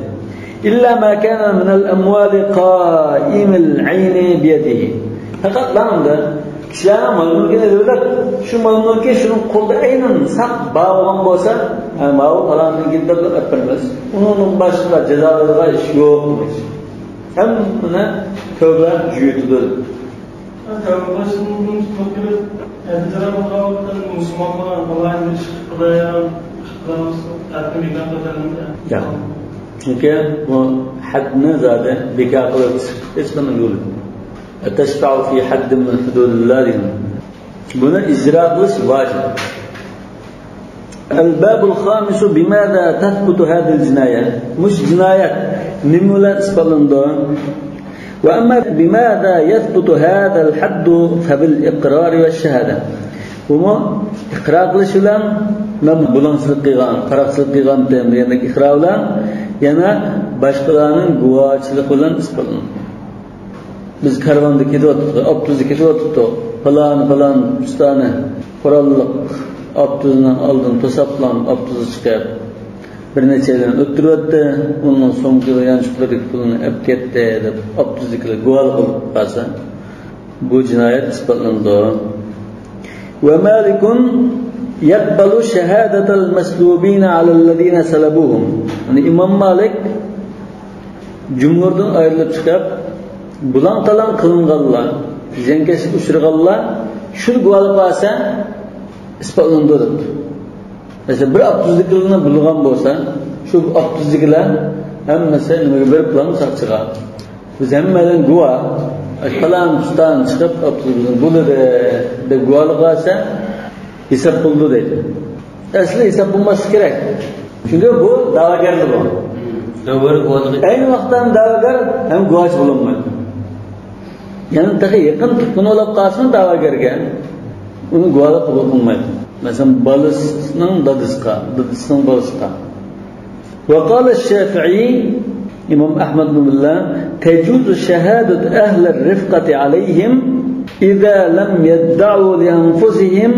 إلا ما كان من الأموال قائم العين بيده. پەقەتلا ئۇندا كىشىلەرنىڭ مال-مۈلكىنى ئېلىۋېلىپ، شۇ مال-مۈلكى شۇنىڭ قولىدا ئەينەن ساق بار بولغان بولسا، ھە، ماۋۇ پالاننىڭكى دەپ ئېلىپ بېرىمىز. ئۇنىڭدىن باشقا جازا بېرىدىغان ئىش يوق. ھەممىنى تۆۋە جۈيتىدۇ. تەۋبە قىلىشتىن بۇرۇن تۇتۇپ كېلىپ، ئەنجىرا بولغان ۋاقىتتا مۇسۇلمانلار ئالاھىدە ئىش قىلىپ قىلايان، ئىش قىلىپ قەتنى بىكار قىلىدىغان. ياق. چۈنكى بۇ ھەدنى زادى بىكار قىلىش ھېچقانداق يولى يوق. تشفع في حد من حدود الله دېگەن. بۇنى ئىجرا قىلىش ۋاجىپ. الباب الخامس، بماذا تثبت هذه الجناية؟ مۇشۇ جىنايەت نېمە بىلەن ئىسپاتلىنىدۇ؟ وأما بماذا يثبت هذا الحد فبالإقرار والشهادة. بۇمۇ ئىقرار قىلىش بىلەن، مەن بۇلاڭچىلىق قىلغان، قاراقچىلىق قىلغانتىم دېگەندەك ئىقرار بىلەن، يەنە باشقىلارنىڭ گۇۋاھچىلىقى بىلەن ئىسپاتلىنىدۇ. بىز كارۋاندا كېتىۋاتىدۇق، ئاپتوبۇستا كېتىۋاتىدۇق. پالان، پالان ئۈستانە قوراللىق ئاپتوبۇسنىڭ ئالدىنى توساپلا ئاپتوبۇسقا چىقىپ، بىر نەچچەيلەن ئۆتتۈرۈۋەتتى. ئۇنىڭ سومكىغا، يانچۇقلىرىدىكى پۇلنى ئەپ كەتتى دەپ ئاپتوبۇسدىكىلەر گۇۋاھلىق قىلىپ قالسا، بۇ جىنايەت ئىسپاتلىنىدۇ. ومالك يقبل شهادة المسلوبين على الذين سلبوهم. يەنى ئىمام مالىك جۇمھۇردىن ئايرىلىپ چىقىپ، بۇلاڭ-تالاڭ قىلىنغانلار، زىيانكەشلىككە ئۇچرىغانلار شۇنى گۇۋاھلىق بەرسە، ئىسپاتلىنىدۇ دەپتۇ. مەسىلەن، بىر ئاپتوبۇسدىكىلەرنى بۇلىغان بولسا، شۇ ئاپتوبۇسدىكىلەر ھەممىسى نېمىگە بېرىپ قالىدۇ؟ ساقچىغا. بىز ھەممەيلەن گۇۋاھ. پالان ئۇستانى چىقىپ ئاپتوبۇسنى بۇلىدى دەپ گۇۋاھلىق بەرسە، ھېساب بولىدۇ دەيدۇ. ئەسلى ھېساب بولماسلىقى كېرەك. چۈنكى بۇ دەۋاگەردۇر بۇ. دەۋاگەر گۇۋاھلىقى. ئەينى ۋاقىتتا ھەم دەۋاگەر، ھەم گۇۋاھچى بولالمايدۇ. يەنى تېخى يېقىن تۇغقىنى بولۇپ قالسىمۇ دەۋاگەرگە، ئۇنى گۇۋاھلىق قوبۇل قىلمايدۇ. مەسىلەن، بالىسىنىڭ دادىسىغا، دادىسىنىڭ بالىسىغا. وقال الشافعي، ئىمام ئەھمەد بىن ھەمبەل، تجوز شهادة أهل الرفقة عليهم إذا لم يدعوا لأنفسهم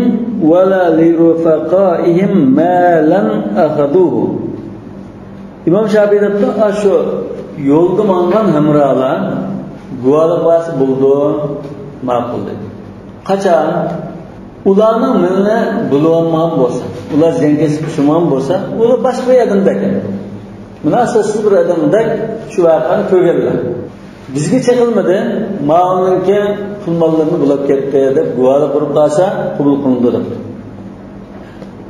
ولا لرفقائهم مالا أخذوه. ئىمام شافىئى دەپتۇ، ئاشۇ يولدا ماڭغان ھەمراھلار گۇۋاھلىق بەرسە بولىدۇ، ماقۇل دەيدۇ. قاچان؟ ئۇلارنىڭ مېلىنى بۇلىۋالمىغان بولسا، ئۇلار زىيانكەشلىككە ئۇچرىمىغان بولسا، ئۇلار باشقا بىر ئادەمدەك، مۇناسىۋەتسىز بىر ئادەمدەك شۇ ۋەقەنى كۆرگەنلەر. بىزگە چېقىلمىدى، ماۋۇنىڭكى پۇل-ماللىرىنى بۇلاپ كەتتى دەپ گۇۋاھلىق بېرىپ قالسا قوبۇل قىلىنىدۇ دەپتۇ.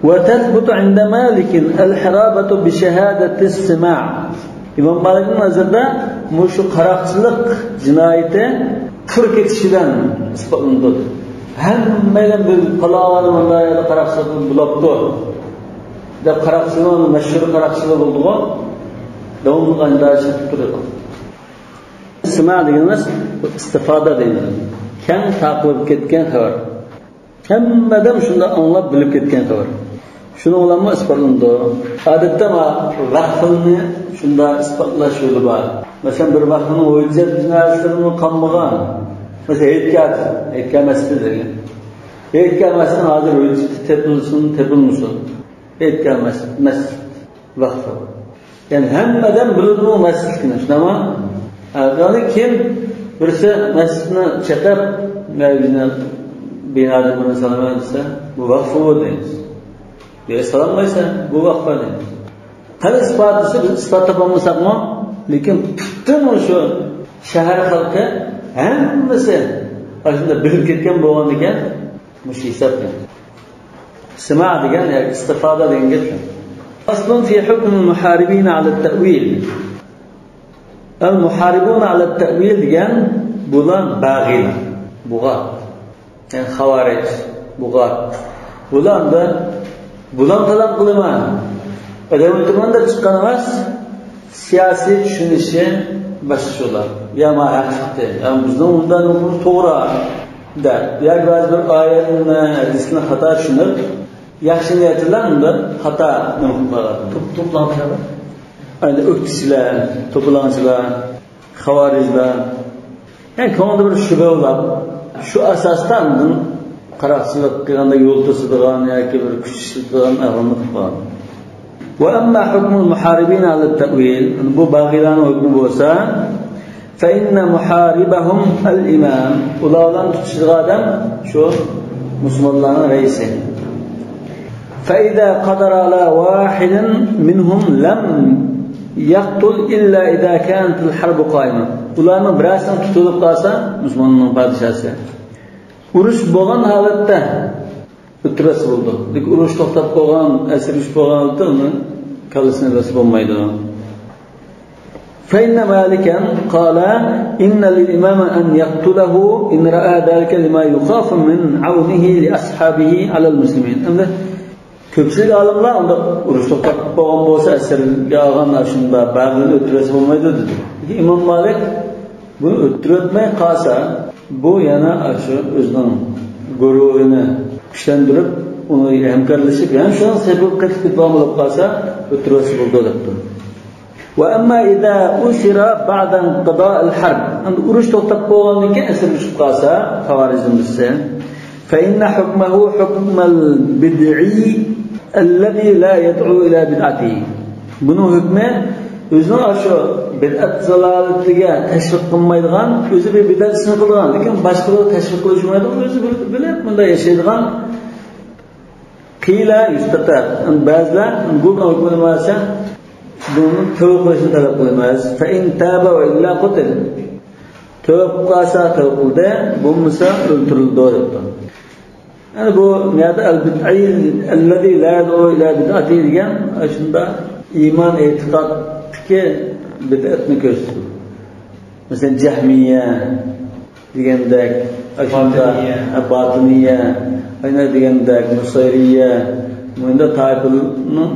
وتثبت عند مالك الحرابة بشهادة السماع. ئىمام مالىكنىڭ نەزىرىدە مۇشۇ قاراقچىلىق جىنايىتى قۇر كېتىش بىلەن ئىسپاتلىنىدۇ. ھەممەيلەن بىر پالانى مۇنداق يەردە قاراقچىلىق بۇلاپتۇ دەپ، قاراقچىلىق، مەشھۇر قاراقچىلىق بولىدىغۇ، داۋاملىق ئانداق ئىشلىتىپ تۇرىدۇ. سىما دېگىنىمىز ئىستىفادە دەيمىز. كەڭ تارقىلىپ كەتكەن خەۋەر. ھەممە ئادەم شۇنداق ئاڭلاپ بىلىپ كەتكەن خەۋەر. شۇنىڭ بىلەنمۇ ئىسپاتلىنىدۇ. ئادەتتە ما ۋەقفىنى شۇنداق ئىسپاتلاش يولى بار. مەسىلەن، بىر ۋەقفىنىڭ ھۆججەت جىنايەتلىرىمۇ قالمىغان. مەسىلەن، ھېيتگاھ، ھېيتگاھ مەسچىتى دېگەن. ھېيتگاھ مەسچىتىنىڭ ھازىر ھۆججىتى تېپىلسۇن، تېپىلمىسۇن. ھېيتگاھ مەسچىت، مەسچىت ۋەقفى. يەنى ھەممە ئادەم بىلىدۇ مەسچىتنى، شۇنداقمۇ؟ ھە، يەنى كىم بىرسى مەسچىتنى چېقىپ، مەۋزىنى بىنادىن بىرنى سالىمەن دېسە، بۇ ۋەقفى بۇ دەيمىز. يا سالالمايسەن، بۇ ۋەقفى دەيمىز. قېنى ئىسپاتى دېسە، بىز ئىسپات تاپالمىساقمۇ، لېكىن پۈتۈن مۇشۇ شەھەر خەلقى ھەممىسى ئاشۇنداق بىلىپ كەتكەن بولغاندىكىن، مۇشۇ ھېسابلىنىدۇ. سىما دېگەن، ياكى ئىستىفادە دېگەن گەپ شۇ. فصل في حكم المحاربين على التأويل. المحاربون على التأويل دېگەن بۇلار باغىيلار، بۇغات. يەنى خاۋارىج، بۇغات. بۇلار ئەمدى بۇلاڭ-تالاڭ قىلىمەن، ئادەم ئۆلتۈرىمەن دەپ چىققان ئەمەس. سىياسىي چۈشىنىشى باشقىچىلار. يا ما ھەق چىقتى، يا بىزنىڭ ئۇنداق نوقۇمىز توغرا دەپ، ياكى بەزى بىر ئايەتنى، ھەدىسنى خاتا چۈشىنىپ، ياخشى نىيەت بىلەن ئۇنداق خاتا نېمە قىلىپ قالغان. توپ-، توپلاڭچىلار. ئەمدى ئۆكتىچىلەر، توپلاڭچىلار، خاۋارىجلار. يەنى كۆڭلىدە بىر شۈبھە بولۇپ، شۇ ئاساستا ئاندىن قاراقچىلىق قىلغاندا يول توسىدىغان ياكى بىر كۈچ ئىشلىتىدىغان ئەھۋالنى قىلىپ قالغان. وأما حكم المحاربين على التأويل، بۇ باغىيلارنىڭ ھۆكمى بولسا، فإن محاربهم الإمام. ئۇلار بىلەن تۇتۇشىدىغان ئادەم شۇ مۇسۇلمانلارنىڭ رەئىسى. فإذا قدر على واحد منهم لم يقتل إلا إذا كانت الحرب قائمة. ئۇلارنىڭ بىرەرسىنى تۇتۇپ قالسا، مۇسۇلماننىڭ پادىشاھسى، ئۇرۇش بولغان ھالەتتە ئۆلتۈرۈۋەتسە بولىدۇ. لېكىن ئۇرۇش توختاپ قالغان، ئەسىر چۈشۈپ قالغان ھالەتتە ئۇنى كاللىسىنى ئۆلتۈرسە بولمايدۇ. فإن مالكا قال إن للإمام أن يقتله إن رأى ذلك لما يخاف من عونه لأصحابه على المسلمين. ئەمدى كۆپچىلىك ئالىملار ئۇنداق ئۇرۇش توختاپ بولغان بولسا، ئەسىرگە ئالغان ئاشۇنداق بەغىنى ئۆلتۈرۈۋەتسە بولمايدۇ دېدى. لېكىن ئىمام مالىك بۇنى ئۆلتۈرۈۋەتمەي قالسا، بۇ يەنە شۇ ئۆزىنىڭ گۇرۇرىنى كۈچلەندۈرۈپ، ئۇنى ھەمكارلىشىپ، يەنە شۇنىڭ سەۋەبى قېتىپ كېتىدىغان بولۇپ قالسا، ئۆلتۈرۈۋەتسە بولىدۇ دەپتۇ. وأما إذا أسر بعد انقضاء الحرب. ئەمدى ئۇرۇش توختاپ بولغاندىن كېيىن ئەسىر چۈشۈپ قالسا، خاۋارىجنىڭ بىرسى. فإن حكمه حكم البدعي الذي لا يدعو إلى بدعته. بۇنىڭ ھۆكمى ئۆزىنىڭ ئاشۇ بىدئەت زالالىتىگە تەشۋىق قىلمايدىغان، ئۆزى بىر بىدئەت ئىشنى قىلىدىغان، لېكىن باشقىلارغا تەشۋىق قىلىشمايدىغان، ئۆزى بىلىپ، بىلىپ مۇنداق ياشايدىغان. قيل يستتاب. بەزىلەر بۇ ھۆكمىنى بەرسە، بۇنى تەۋبە قىلىشنى تەلەپ قىلىمىز. فإن تاب وإلا قتل. تەۋبە قىلسا تەۋبە قىلدى، بولمىسا ئۆلتۈرۈلىدۇ دەپتۇ. يەنى بۇ نەدە البدعي الذي لا يدعو إلى بدعته دېگەن شۇنداق ئىمان ئېتىقادتىكى بىدئەتنى كۆرسىتىدۇ. مەسىلەن، جەھمىيە دېگەندەك، ئاشۇنداق، باتىنىيە. ھە، باتىنىيە، ئەنە دېگەندەك، نۇسايرىيە، مۇنداق تائىپىلارنىڭ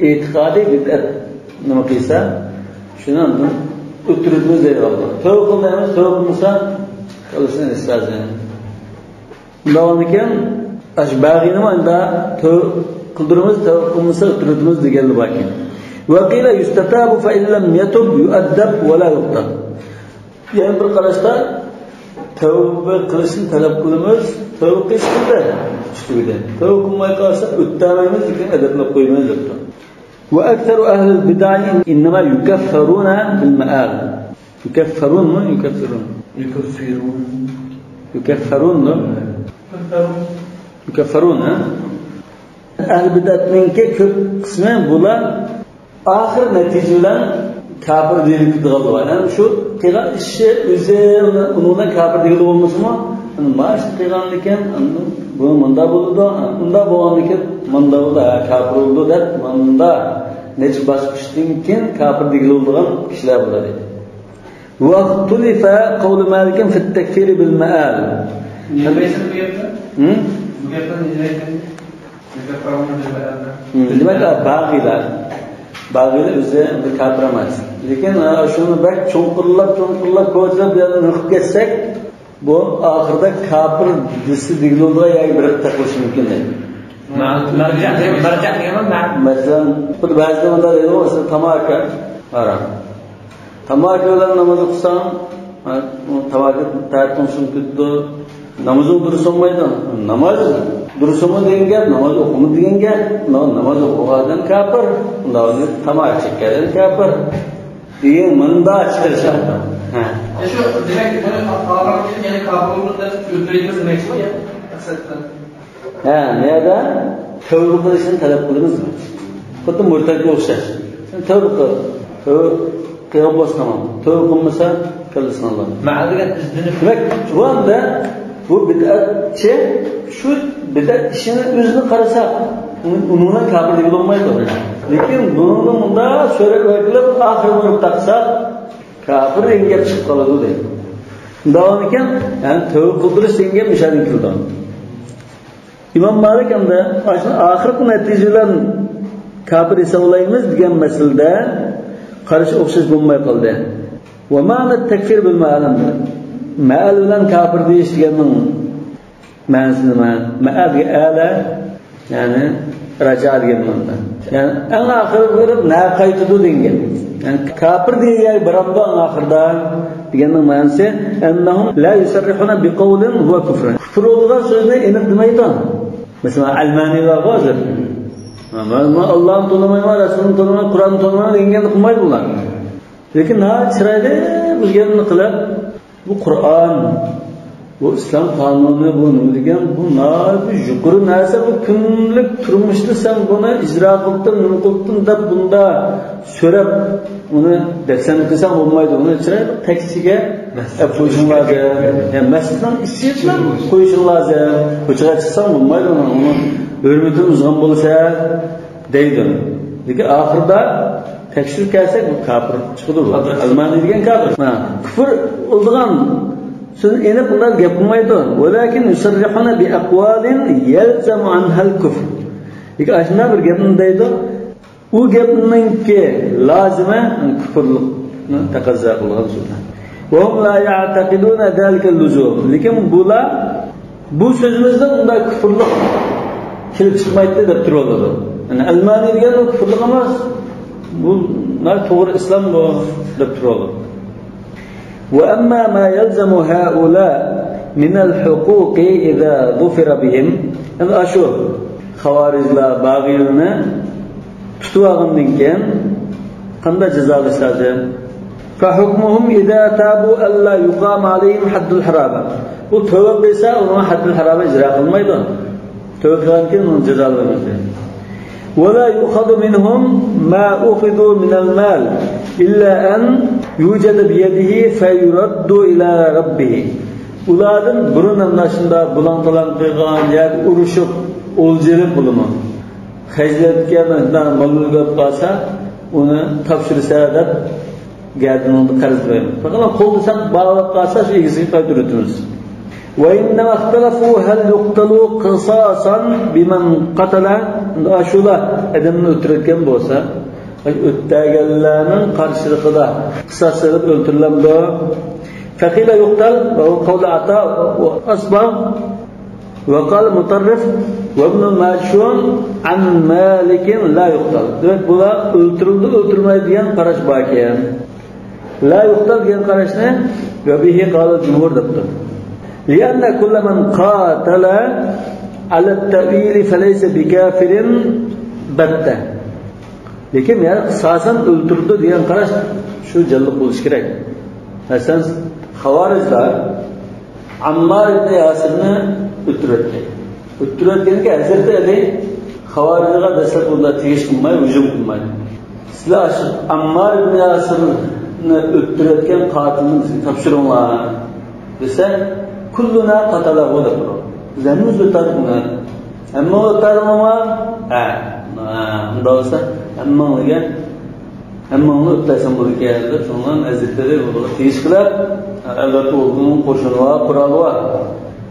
ئېتىقادى بىدئەت نېمە قىلسا، شۇنى ئاندىن ئۆتتۈرىدىمىز دەيدىغان. تەۋبە قىل دەيمىز، تەۋبە قىلمىسا، كاللىسىنى ئېلىش لازىم. شۇنداق بولغاندىكىن، ئاشۇ بەغىنىمۇ ئەمدى تەۋبە قىلدۇرىمىز، تەۋبە قىلمىسا ئۆلتۈرىدىمىز دېگەنلەر باركەن. وقيل يستتاب فإن لم يتب يؤدب ولا يقتل. يەنە بىر قاراشتا تەۋبە قىلىشنى تەلەپ قىلىمىز، تەۋبە قىلسا ئۈستىگە. تەۋبە قىلماي قالسا ئۆتەلمەيمىز، لېكىن ئەدەپلەپ قويىمىز دەپتۇ. وأكثر أهل البدع إنما يكفرون بالمآل. يكفرون مۇ؟ يكفرون. يكفرون. يكفرون مۇ؟ يكفرون، ھە؟ ئەھلى بىدئەتنىڭكى كۆپ قىسمى بۇلار ئاخىر نەتىجە بىلەن كاپىر دېيىلىپ كېتىدىغانلار بار. يەنى شۇ قىلغان ئىشى ئۆزى ئۇنىڭ بىلەن كاپىر دېگىلى بولمىسىمۇ، مانا شۇ قىلغاندىكىن بۇ مۇنداق بولىدۇ، ئۇنداق بولغاندىكىن مۇنداق بولىدۇ، ھە، كاپىر بولىدۇ دەپ مۇنداق نەچچە باسقۇچتىن كېيىن كاپىر دېگىلى بولىدىغان كىشىلەر بولىدۇ. واختلف قول مالك في التكفير بالمآل. نېمە دەيسىز بۇ گەپنى؟ ھىم؟ بۇ گەپنى نېمە دەيسىز؟ مۇكەففىرۇنە بىل مەئەلدە. ھىم، دېمەك، باغىيلار. باغىيلار ئۆزى بىر كاپىر ئەمەس. لېكىن، ھە، شۇنى بەك چوڭقۇرلاپ، چوڭقۇرلاپ كوچىلاپ بۇ يەردىن ئۆقۈپ كەتسەك، بۇ ئاخىرىدا كاپىر دېسە دېگىلى بولىدىغان يەرگە بېرىپ تېقىلىشى مۇمكىن دەيدۇ. مەرجەھ، مەرجەھ دېگەن مەرجەھ. مەسىلەن، خۇددى بەزىدە مۇنداق دەيدۇ، مەسىلەن، تاماكا ھارام. تاماكا بىلەن ناماز ئوقۇساڭ، ھە، تاماكا تەتۈڭ سۇنۇپ كېتىدۇ. نامىزىڭ دۇرۇس بولمايدۇ. ناماز دۇرۇس بولمايدۇ دېگەن گەپ، ناماز ئوقۇمىدى دېگەن گەپ. نا-، ناماز ئوقۇغان ئادەم كاپىر. ئۇنداق تاماكا چەككەن ئادەم كاپىر. دېگەن مۇنداق چىقىرىش. ھە. يا شۇ، دېمەك، بۇنى ئاغرىپ كېلىپ يەنە كاپىر بولدى دەپ ئۆلتۈرىمىز دېمەكچىمۇ يا؟ مەقسەتتە. ھە، نەدە؟ تەۋبە قىلىشنى تەلەپ قىلىمىز. خۇددى مۇرتەتكە ئوخشاش. سەن تەۋبە قىل. تەۋبە قىلغان بولسا تامام. تەۋبە قىلمىسا، كاللىسىنى ئالىدۇ. مەئەل دېگەن ئىزدىنىپ. دېمەك، بۇ ئەمدى بۇ بىدئەتچى شۇ بىدئەت ئىشىنى ئۆزىنى قارىسا، ئۇنى، ئۇنى بىلەن كاپىر دېگىلى بولمايدۇ. لېكىن بۇنىڭدا مۇنداق سۆرەپ ئەكېلىپ، ئاخىرىنى ئۇرۇپ تاقىسا، كاپىر دېگەن گەپ چىقىپ قالىدۇ دەيدۇ. داۋامىكەن، يەنى تەۋبە قىلدۇرۇش دېگەن گەپ مۇشۇ يەردىن كېلىدۇ. ئىمام مالىك ئەمدى ئاشۇ ئاخىرقى نەتىجە بىلەن كاپىر ھېسابلايمىز دېگەن مەسىلىدە قارىشى ئوخشاش بولماي قالدى. ومعنى التكفير بالمآل ئەمدى. مەئەل بىلەن كاپىر دېيىش دېگەننىڭ مەنىسى نېمە؟ مەئەل دېگەن ئەلە، يەنى راجا دېگەن مەنىدە. يەنى ئەڭ ئاخىرى بېرىپ نەگە قايتىدۇ دېگەن گەپ. يەنى كاپىر دېگەن يەرگە بارامدۇ ئەڭ ئاخىرىدا دېگەننىڭ مەنىسى، أنهم لا يصرحون بقول هو كفر. كۇفر بولىدىغان سۆزنى ئېنىق دېمەيدۇ. مەسىلەن، ئەلمانىيلار بار ھازىر. مەن، مەن ئاللانى تونۇمايمەن، رەسۇلنى تونۇمايمەن، قۇرئاننى تونۇمايمەن دېگەن گەپنى قىلمايدۇ بۇلار. لېكىن ناھايىتى چىرايلىق قىلغىنىنى قىلىپ، بۇ قۇرئان، بۇ ئىسلام قانۇنى، بۇ نېمە دېگەن، بۇ ناھايىتى يۇقىرى نەرسە، بۇ كۈندىلىك تۇرمۇشتا سەن بۇنى ئىجرا قىلدىڭ، نېمە قىلدىڭ دەپ بۇندا سۆرەپ، ئۇنى دەپسەندە قىلساڭ بولمايدۇ. ئۇنى چىرايلىق تەكچىگە ئەپ قويۇشۇڭ لازىم. يا مەسچىتنىڭ ئىچىدە قويۇشۇڭ لازىم. كوچىغا چىقساڭ بولمايدۇ. ئۇنىڭ ھۆرمىتىنى بۇزغان بولسا دەيدۇ. لېكىن ئاخىرىدا تەكشۈرۈپ كەلسەك، بۇ كاپىر چىقىدۇ بۇ. ئەلمانى دېگەن كاپىر. ھە، كۇفر قىلىدىغان سۆزنى ئېنىق بۇنداق گەپ قىلمايدۇ. ولكن يصرحون بأقوال يلزم عنها الكفر. لېكىن ئاشۇنداق بىر گەپنى دەيدۇ. ئۇ گەپنىڭكى لازىمى كۇفرلۇقنى تەقەززا قىلىدىغان سۆزلەر. وهم لا يعتقدون ذلك اللزوم. لېكىن بۇلار بۇ سۆزىمىزدىن ئۇنداق كۇفرلۇق كېلىپ چىقمايتتى دەپ تۇرۇۋالىدۇ. يەنى ئەلمانى دېگەن ئۇ كۇفرلۇق ئەمەس، بۇ توغرا ئىسلام بۇ دەپ تۇرۇۋالىدۇ. وأما ما يلزم هؤلاء من الحقوق إذا ظفر بهم. ئەمدى ئاشۇ خاۋارىجلار، باغىيلارنى تۇتۇۋالغاندىن كېيىن قانداق جازالاش لازىم؟ فحكمهم إذا تابوا ألا يقام عليهم حد الحرابة. ئۇ تەۋبە قىلسا، ئۇنىڭغا ھەددۇل ھارابە ئىجرا قىلمايدۇ. تەۋبە قىلغاندىن كېيىن ئۇنى جازالىمايمىز دەيدۇ. ولا يؤخذ منهم ما أخذوا من المال إلا أن يوجد بيده فيرد إلى ربه. ئۇلاردىن بۇرۇن ئاشۇنداق بۇلاڭ-تالاڭ قىلغان ياكى ئۇرۇشۇپ، ئولجا ئېلىپ بولىمۇ، خەجلەتكە مەسىلەن مال-مۈلۈك ئېلىپ قالسا، ئۇنى تاپشۇرسا دەپ گەدىنىڭدە قەرز بېرىمىز. پەقەت قولدا ساق باغلاپ قالسا، شۇ ئىگىسىگە قايتۇرۇۋېتىمىز. وإنما اختلفوا هل يقتل قصاصا بمن قتل. ئاشۇلار ئادەمنى ئۆلتۈرۈۋەتكەن بولسا، ئۆلتۈرگەنلەرنىڭ قارشىلىقىدا قىساس سېلىپ ئۆلتۈرۈلەمدۇ؟ فقيل يقتل، وهو قول عطاء وأصبغ، وقال مطرف وابن ماجشون عن مالك لا يقتل. دېمەك، بۇلار ئۆلتۈرۈلدى، ئۆلتۈرۈلمەيدۇ دېگەن قاراش بار ئىكەن. لا يقتل دېگەن قاراشنى وبه قال الجمهور دەپتۇ. لأن كل من قاتل على التأويل فليس بكافر بتة. لېكىن يەنى قىساسەن ئۆلتۈرىدۇ دېگەن قاراش شۇ جانلىق بولۇشى كېرەك. مەسىلەن، خاۋارىجلار ئاممار ئىبنى ياسىرنى ئۆلتۈرۈۋەتكەن. ئۆلتۈرۈۋەتكەندىكىن ھەزرىتى ئەلى خاۋارىجغا دەسلەپ ئۇلار تېگىش قىلماي، ھۇجۇم قىلماي، سىلەر ئاشۇ ئاممار ئىبنى ياسىرنى ئۆلتۈرۈۋەتكەن قاتىلنى بىزگە تاپشۇرۇڭلار دېسە، كلنا قتله دەپ تۇرىدۇ. بىز ھەممىمىز ئۆلتۈردۇق ئۇنى. ھەممىڭلار ئۆلتۈردۈڭلارمۇ؟ ھە. ھە، ئۇنداق بولسا ھەممىڭلارگە، ھەممىڭلار ئۆلتۈرسەڭ بولىدىكەن دەپ، شۇڭلار ھەزرىتى ئەلى بۇلارغا تېگىش قىلىپ، ئەلۋەتتە ئۇنىڭ قوشۇنى بار، قورالى بار.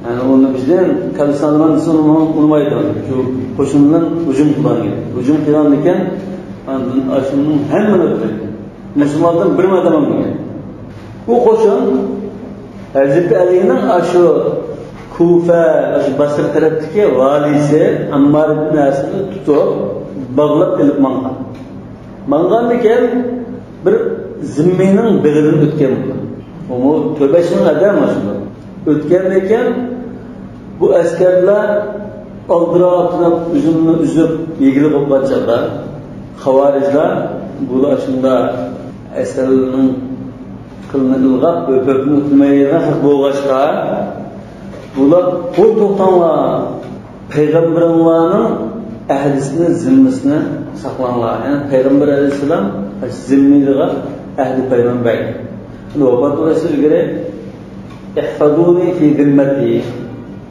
يەنى ئۇنى بىزدىن كالىسانىمان دېسە ئۇنىمۇ ئۇنىمايدۇ. شۇ قوشۇن بىلەن ھۇجۇم قىلغان گەپ. ھۇجۇم قىلغاندىكىن ئاندىن ئاشۇنىڭ ھەممىنى ئۆلتۈردى. مۇسۇلماندىن بىر ئادەم ئۆلمىگەن. ئۇ قوشۇن ھەزرىتى ئەلىنىڭ ئاشۇ كۇفە، ئاشۇ باسرا تەرەپتىكى ۋالىسى ئاممار ئىبن ياسىرنى تۇتۇپ، باغلاپ ئېلىپ ماڭغان. ماڭغاندىكىن بىر زىممىنىڭ بېغىدىن ئۆتكەن بۇ. ئۇمۇ تۆت بەش مىڭ ئادەم ئاشۇنداق. ئۆتكەندىكىن بۇ ئەسكەرلەر ئالدىراپ تۇرۇپ، ئۈزۈمنى ئۈزۈپ يېگىلى بولغان چاغدا، خاۋارىجلار بۇلار شۇنداق ئەسكەرلەرنىڭ قىلىنى ئىلغاپ، ھۆكمى ئۆتىمەيدىغان خەق بولغاچقا، بۇلار، ۋوي توختاڭلار، پەيغەمبىرىڭلارنىڭ ئەھدىسىنى، زىممىسىنى ساقلاڭلار. يەنى پەيغەمبەر ئەلەيھىسسالام زىممىلىغا ئەھدى پەيمان بەرگەن. ئۇنى ۋاپات بولۇشتىن ئىلگىرى، احفظوني في ذمتي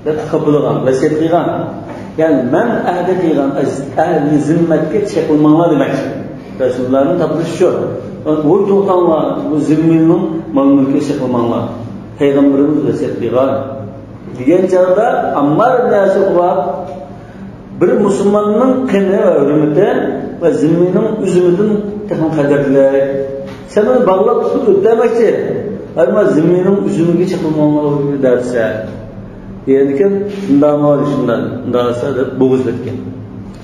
دەپ خاپىلىغان، ۋەسىيەت قىلغان. يەنى مەن ئەھدى قىلغان ئەھدى زىممەتكە چېقىلماڭلار دېمەكچى. رەسۇلۇللانىڭ تاپىلىشى شۇ. ۋوي توختاڭلار، بۇ زىممىنىڭ مال-مۈلكىگە چېقىلماڭلار. پەيغەمبىرىمىز ۋەسىيەت قىلغان. دېگەن چاغدا ئاممار ئىبن ياسىر ئۇلار، بىر مۇسۇلماننىڭ قېنى ۋە ھۆرمىتى ۋە زىممىنىڭ ئۈزۈمىدىن تېخىمۇ قەدىرلىك. سەن ئۇنى باغلاپ تۇتۇپ ئۆلتۈرمەكچى. ئەمما زىممىنىڭ ئۈزۈمىگە چېقىلماڭلار دەپسە. دېگەندىكىن، شۇنداقمۇ، شۇنداق، شۇنداق دېسە دەپ بوغۇز ئۆتكەن.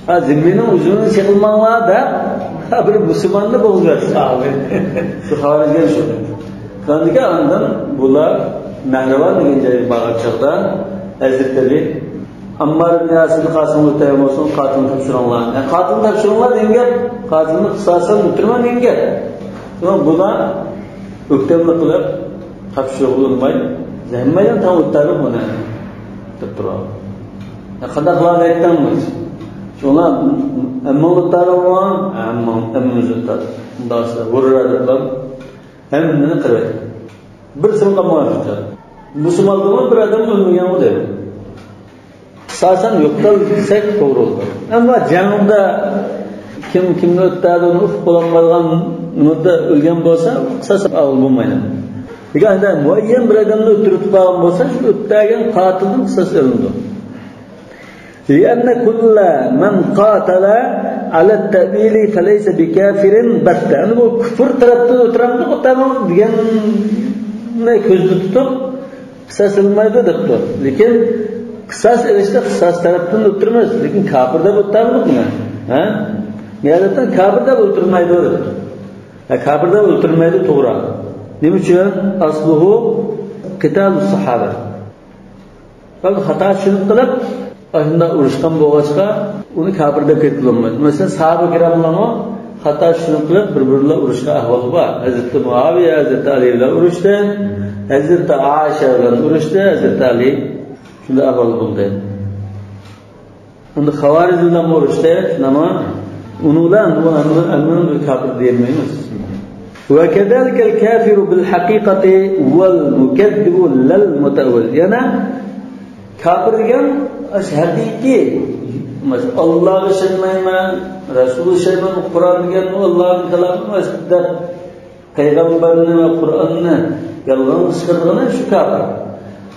ھە، زىممىنىڭ ئۈزۈمىنى چېقىلماڭلار دەپ، ھە، بىر مۇسۇلماننى بوغۇز ئۆتكەن. شۇ خاۋارىجلار شۇ. كەلدىكى ئاندىن بۇلار نەھرىۋان دېگەن جايغا بارغان چاغدا ھەزرىتى ئەلى، ئاممار ئىبن ياسىرنى قاتىلنى ئۆلتۈرگەن بولسۇن، قاتىلنى تاپشۇرۇڭلار. يەنى قاتىلنى تاپشۇرۇڭلار دېگەن گەپ، قاتىلنى قىساسەن ئۆلتۈرمەڭ دېگەن گەپ. شۇڭا بۇلار ئۆكتەملىك قىلىپ، تاپشۇرۇق بولماي، ھەممەيلەن تاڭ ئۆتتەرمىدى بۇنى، دەپ تۇرغان. يا قانداق قىلار دەيتتىڭ؟ شۇڭا ھەممىڭ ئۆتتەرمىدى، ھەممىڭ، ھەممىمىز ئۆتتەردۇق. مۇنداق ئىشلار، ھۇررا دەپ ھەممىنى قىلىۋەتتى. بىرسىمۇ قالمىغان شۇ چاغدا. مۇسۇلمانلىقمۇ بىر ئادەم ئۆلمىگەنغۇ دەيدۇ. قىساسەن يوقىتىلدى دېسەك توغرا بولىدۇ. ئەمما جەڭدە كىم كىمنى ئۆتتەردى، ئۇنى ئۇقۇپ بولالمايدىغان نېمىدە ئۆلگەن بولسا، قىساس ئالغىلى بولمايدۇ. لېكىن ئەگەر مۇئەييەن بىر ئادەمنى ئۆلتۈرۈپ قالغان بولسا، شۇ ئۆتتەرگەن قاتىلدىن قىساس ئېلىنىدۇ. لأن كل من قاتل على التأويل فليس بكافر بتة. يەنى بۇ كۇفر تەرەپتىن ئۆتتۈرەمدۇ، ئۆتتەرمەيدۇ دېگەننى كۆزدە تۇتۇپ، قىساس ئېلىنمايدۇ دەپتۇ. لېكىن قىساس ئېلىشتا قىساس تەرەپتىن ئۆتتۈرىمىز. لېكىن كاپىر دەپ ئۆتتۈرمىدۇق بۇنى. ھە؟ نىھايەتتە كاپىر دەپ ئۆلتۈرمەيدۇ دەپتۇ. ھە، كاپىر دەپ ئۆلتۈرمەيدۇ، توغرا. نېمە ئۈچۈن؟ أصله قتال الصحابة. بەلكى خاتا چۈشىنىپ قېلىپ، ئاشۇنداق ئۇرۇشقان بولغاچقا، ئۇنى كاپىر دەپ كەتكىلى بولمايدۇ. مەسىلەن، ساھابە كىراملارمۇ خاتا چۈشىنىپ قېلىپ، بىر-بىرى بىلەن ئۇرۇشقان ئەھۋالى بار. ھەزرىتى مۇئاۋىيە ھەزرىتى ئەلى بىلەن ئۇرۇشتى، ھەزرىتى ئائىشە بىلەن ئۇرۇشتى، ھەزرىتى ئەلى، شۇنداق ئەھۋال بولدى. ئەمدى خاۋارىج بىلەن ئۇرۇشتى، شۇنداقمۇ؟ ئۇنىڭ بىلەن بۇ ئەمدى، ئەمدى بىر كاپىر دېيەلمەيمىز. وكذلك الكافر بالحقيقة والمكذب لا المتأول. يەنە كاپىر دېگەن ئاشۇ ھەقىقىي، مانا ئاللاغا ئىشەنمەيمەن، رەسۇلغا ئىشەنمەيمەن، قۇرئان دېگەنمۇ ئاللانىڭ كالامى ئەمەس دەپ، پەيغەمبەرنى ۋە قۇرئاننى يالغانغا چىقىرىدىغىنى شۇ كاپىر.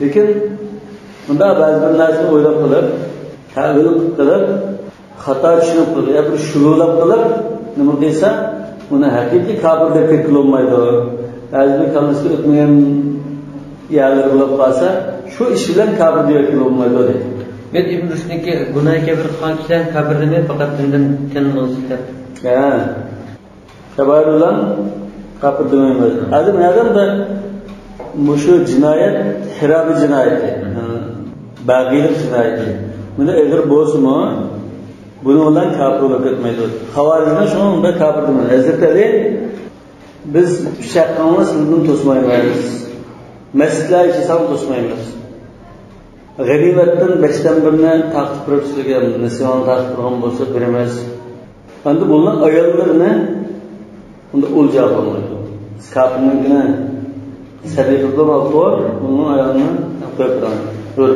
لېكىن مۇنداق بەزى بىر نەرسىنى ئويلاپ قېلىپ، تەۋىل قىلىپ قېلىپ، خاتا چۈشىنىپ قېلىپ، يا بىر شۈبھىلەپ قېلىپ، نېمە دېسە، ئۇنى ھەقىقىي كاپىر دەپ كەتكىلى بولمايدۇ. بەزى بىر كاللىسىدا ئۆتمىگەن يەرلىرى بولۇپ قالسا، شۇ ئىش بىلەن كاپىر دەپ كەتكىلى بولمايدۇ دەيدۇ. بۇ ئىبن رۇشدنىڭكى گۇناھى كەبىر قىلغان كىشىلەر كاپىر دېمەي، پەقەت دىندىن تەنقىد قىلىش دەپ. ھە. كەبائىر بىلەن كاپىر دېمەيمىز. ھازىر مەلۇمدە مۇشۇ جىنايەت، خىرابە جىنايىتى، بەغىيلىك جىنايىتى. بۇنى ئېغىر بولسىمۇ، بۇنىڭ بىلەن كاپىر بولۇپ كەتمەيدۇ. خاۋارىجنى شۇنىڭ بىلەن كاپىر دېمەيدۇ. ھەزرىتى ئەلى، بىز ئۈچ ھەققىڭنى سىلىدىن توسمايمىز. مەسچىتلەر ئىچىدە ساڭا توسمايمىز. غەنىيمەتتىن بەشتىن بىرنى تارقىتىپ بېرىپ سىلىگە، نېسىۋاڭنى تارقىتىپ بېرىدىغان بولسا بېرىمىز. ئەمدى بۇلارنىڭ ئاياللىرىنى ئۇندا ئولجا قىلمايدۇ. كاپىرنىڭكىنى سەدىقە قىلىپ ئاپتۇ، بۇنىڭ ئايالىنى قويۇپ بېرىڭ. بىر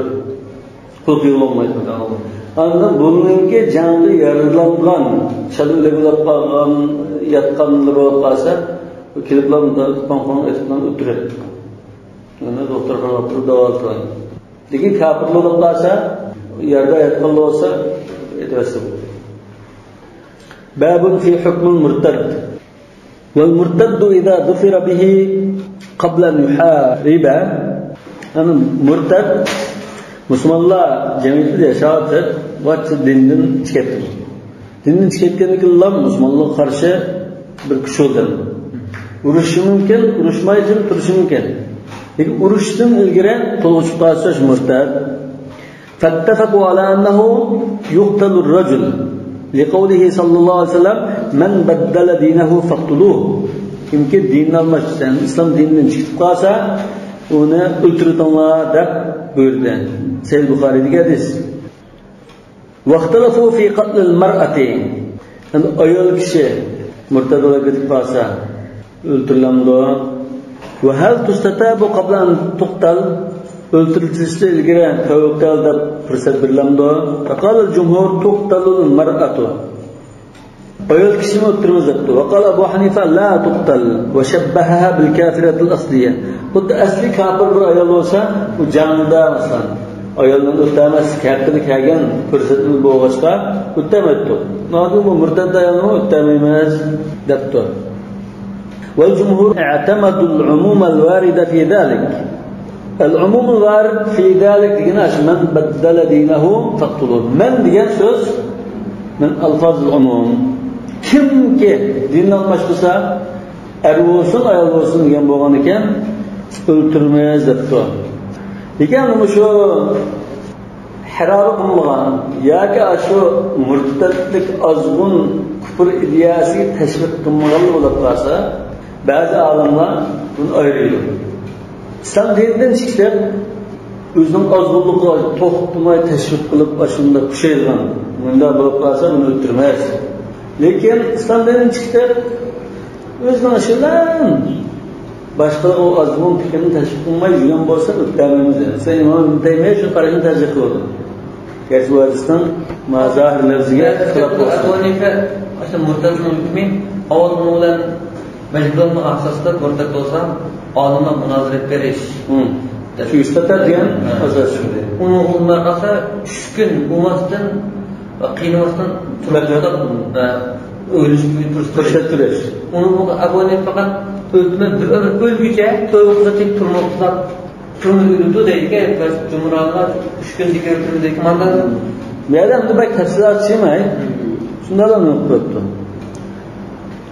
قۇل قىلغۇلمايدۇ. ئاندىن بۇنىڭكى جەڭدە يارىلانغان، شەدە ئۆلۈپ قالغان، ياتقانلىرى بولۇپ قالسا، كېلىپلا بۇندا پاڭ-پاڭ ئېتىپ ئۆلتۈرۈپ. يەنە دوختۇرخانىغا ئاپىرىپ داۋالىتىڭ. لېكىن كاپىر بولۇپ قالسا، يەردە ياتقان بولسا، ئېتىۋەتسە بولىدۇ. باب في حكم المرتد. والمرتد إذا ظفر به قبل أن يحارب. يەنى مۇرتەد مۇسۇلمانلار جەمئىيىتىدە ياشاۋاتىدۇ، ۋاقتى دىندىن چىقىپ كەتتى. دىندىن چىقىپ كەتكەندىن كېيىنلا مۇسۇلمانلارغا قارشى بىر كۈچ بولدى. ئۇرۇشۇشى مۇمكىن، ئۇرۇشماي جىم تۇرۇشى مۇمكىن. لېكىن ئۇرۇشتىن ئىلگىرى قولغا چۈشۈپ قالسا شۇ مۇرتەد. فاتفقوا على أنه يقتل الرجل لقوله صلى الله عليه وسلم: من بدل دينه فاقتلوه. كىمكى دىنىنى ئالماشتۇرسا، يەنى ئىسلام دىنىدىن چىقىپ قالسا، ئۇنى ئۆلتۈرۈۋېتىڭلار دەپ بۇيرۇدى. سەھىھ بۇخارىدىكى ھەدىس. واختلفوا في قتل المرأة. يەنى ئايال كىشى مۇرتەد بولۇپ كېتىپ قالسا ئۆلتۈرۈلەمدۇ؟ وهل تستتاب قبل أن تقتل؟ ئۆلتۈرۈلۈشتىن ئىلگىرى تەۋبە قىل دەپ پۇرسەت بېرىلەمدۇ؟ فقال الجمهور: تقتل المرأة. ئايال كىشىنى ئۆلتۈرىمىز دەپتۇ. وقال أبو حنيفة: لا تقتل، وشبهها بالكافرة الأصلية. خۇددى ئەسلى كاپىر بىر ئايال بولسا، ئۇ جەڭدە، مەسىلەن، ئايالنى ئۆلتۈرمەس، كەپتىنى كەلگەن پۇرسىتىمىز بولغاچقا، ئۆلتۈرمەيتتۇق. نادىن بۇ مۇرتەد ئايالنى ئۆلتۈرمەيمىز دەپتۇ. والجمهور اعتمدوا العموم الوارد في ذلك. العموم الوارد في ذلك دېگىنى ئاشۇ، من بدل دينه فاقتلوه. من دېگەن سۆز من ألفاظ العموم. كىمكى دىنىنى ئالماشتۇرسا، ئەر بولسۇن، ئايال بولسۇن دېگەن بولغان ئىكەن، ئۆلتۈرىمىز دەپتۇ. لېكىن مۇشۇ خىرابە قىلمىغان ياكى ئاشۇ مۇرتەتلىك ئازغۇن كۇپۇر ئىدىيەسىگە تەشۋىق قىلمىغانلا بولۇپ قالسا، بەزى ئالىملار بۇنى ئايرىيدۇ. ئىسلام دىنىدىن چىقىپ، ئۆزىنىڭ ئازغۇنلۇقىغا توختىماي تەشۋىق قىلىپ، ئاشۇنداق پۇشايدىغان، مۇنداق بولۇپ قالسا، ئۇنى ئۆلتۈرمەس. لېكىن ئىسلام دىنىدىن چىقىپ، ئۆزىنىڭ ئىشى بىلەن باشقىلارغا ئۇ ئازغۇن پىكرىنى تەشۋىق قىلماي يۈرگەن بولسا، ئۆلتۈرمەيمىز دېگەن. مەسىلەن، ئىمام ئىبن تەيمىيە شۇ قاراشنى تەرجىھ قىلىدۇ. گەرچە بۇ ھەدىسنىڭ مازاھىر لەفزىگە خىلاپ بولسا. ئەبۇ ھەنىفە ئاشۇ مۇرتەدنىڭ ھۆكمى ئاۋۋال ئۇنىڭ بىلەن مەجبۇرلانما ئاساستا مۇرتەد بولسا، ئالىملار مۇنازىرە ئېلىپ بېرىش. ھىم. شۇ ئىستىتاب دېگەن ھە. ئاساس شۇ. ئۇنىڭغا ئۇنىماي قالسا، ئۈچ كۈن ئۇۋاستىن ۋە قىينىۋاستىن مەھلەت. تۇرۇپ ۋە ئۆلۈش پۇرسىتى. پۇرسەت تۆلەش. ئۇنىڭغا ئەبۇ ھەنىفە پەقەت ئۆلمە، بىر ئۆمۈر ئۆلگۈچە تۆۋە قىلىپ تۇرماقلىق. كۆڭۈل ئۆلىدۇ دەيدىكەن، بەس جۇمھۇرلار ئۈچ كۈندىكى ھۆكۈمدىكى ماندان. بۇ يەردە ئەمدى بەك تەپسىلات چىقماي. شۇنداقلا نېمە قىلىپتۇ.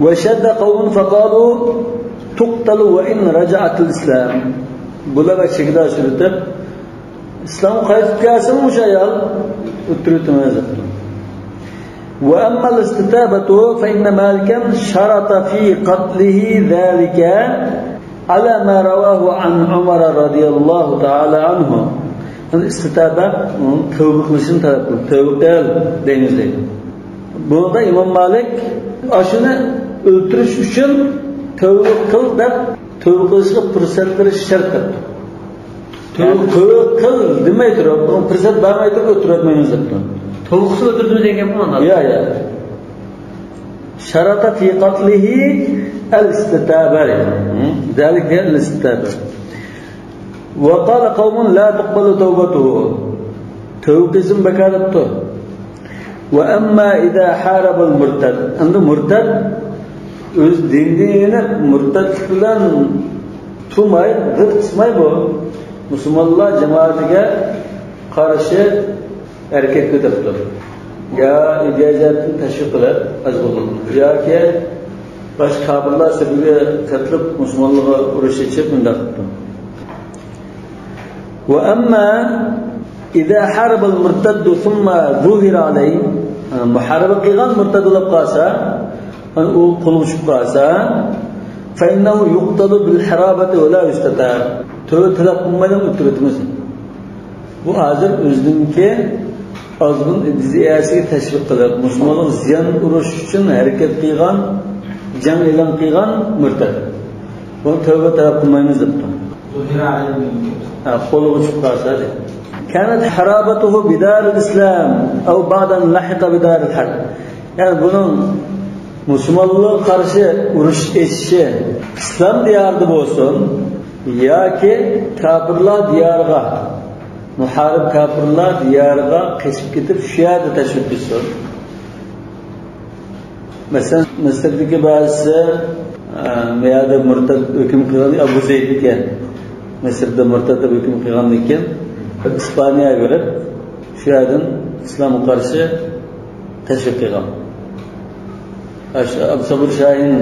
وشد قوم فقالوا تقتل وإن رجعت الإسلام. بۇلار بەك چېكىدە ئاشۇرتۇپ، ئىسلامغا قايتىپ كەلسىمۇ مۇشۇ ئايال ئۆلتۈرۈۋېتىمىز دەپتۇ. وأما الاستتابة فإن مالكا شرط في قتله ذلك على ما رواه عن عمر رضي الله تعالى عنه. ئىستىتابە، تەۋبە قىلىشنى تەلەپ قىلىپ، تەۋبە قىل دەيمىز دەيدۇ. بۇنىڭدا ئىمام مالىك ئاشۇنى ئۆلتۈرۈش ئۈچۈن تەۋبە قىل دەپ، تەۋبە قىلىشقا پۇرسەت بېرىش شەرت دەپتۇ. تۆۋە، تۆۋە قىل دېمەي تۇرۇپ، پۇرسەت بەرمەي تۇرۇپ ئۆلتۈرۈۋەتمەيمىز دەپتۇ. تولۇقسىز ئۆلتۈردىمىز دېگەن گەپمۇ ئانداق. يا، يا. شرط في قتله الاستتابة. ھىم؟ ذلك الاستتابة. وقال قوم لا تقبل توبته. تۆۋە قىلسىمۇ بىكار دەپتۇ. وأما إذا حارب المرتد. ئەمدى مۇرتەد ئۆز دىنىدىن يېنىپ، مۇرتەدلىك بىلەن تۇرماي، غىت قىسماي بۇ. مۇسۇلمانلار جامائىتىگە قارشى ھەرىكەتكە ئۆتۈپتۇ. يا ئىدىيە جەھەتتىن تەشۋىق قىلىپ، ئازغۇنلۇقنى. ياكى باشقا كاپىرلار سېپىگە قېتىلىپ، مۇسۇلمانلارغا ئۇرۇش ئېچىپ، مۇنداق قىپتۇ. وأما إذا حارب المرتد ثم ظهر عليه، مۇھارىبە قىلغان مۇرتەد بولۇپ قالسا، ئۇ قولغا چۈشۈپ قالسا، فإنه يقتل بالحرابة ولا يستتاب. تۆۋە تەلەپ قىلمايلا ئۆلتۈرۈۋېتىمىز. بۇ ھازىر ئۆزىنىڭكى ئازغۇن ئىدىيەسىگە تەشۋىق قىلىپ، مۇسۇلمانلارغا زىيان ئۇرۇش ئۈچۈن ھەرىكەت قىلغان، جەڭ ئېلان قىلغان مۇرتەد. بۇنى تەۋبە تەلەپ قىلمايمىز دەپتۇ. ھە، قولغا چۈشۈپ قالسا دەيدۇ. كانت حرابته بدار الإسلام أو بعد أن لحق بدار الحرب. يەنى بۇنىڭ مۇسۇلمانلارغا قارشى ئۇرۇش ئېچىشى ئىسلام دىيارىدا بولسۇن ياكى كاپىرلار دىيارىغا، مۇھارىب كاپىرلار دىيارىغا قېچىپ كېتىپ، شۇ يەردە تەشۋىق قىلسۇن. مەسىلەن، مىسىردىكى بەزىسى، ئە، بۇ يەردە مۇرتەد ھۆكۈم قىلغان ئابۇ زەيد ئىكەن. مىسىردا مۇرتەد دەپ ھۆكۈم قىلغاندىن كېيىن، ئىسپانىيەگە بېرىپ، شۇ يەردىن ئىسلامغا قارشى تەشۋىق قىلغان. ئەش-، ئابدۇسابۇر شاھىن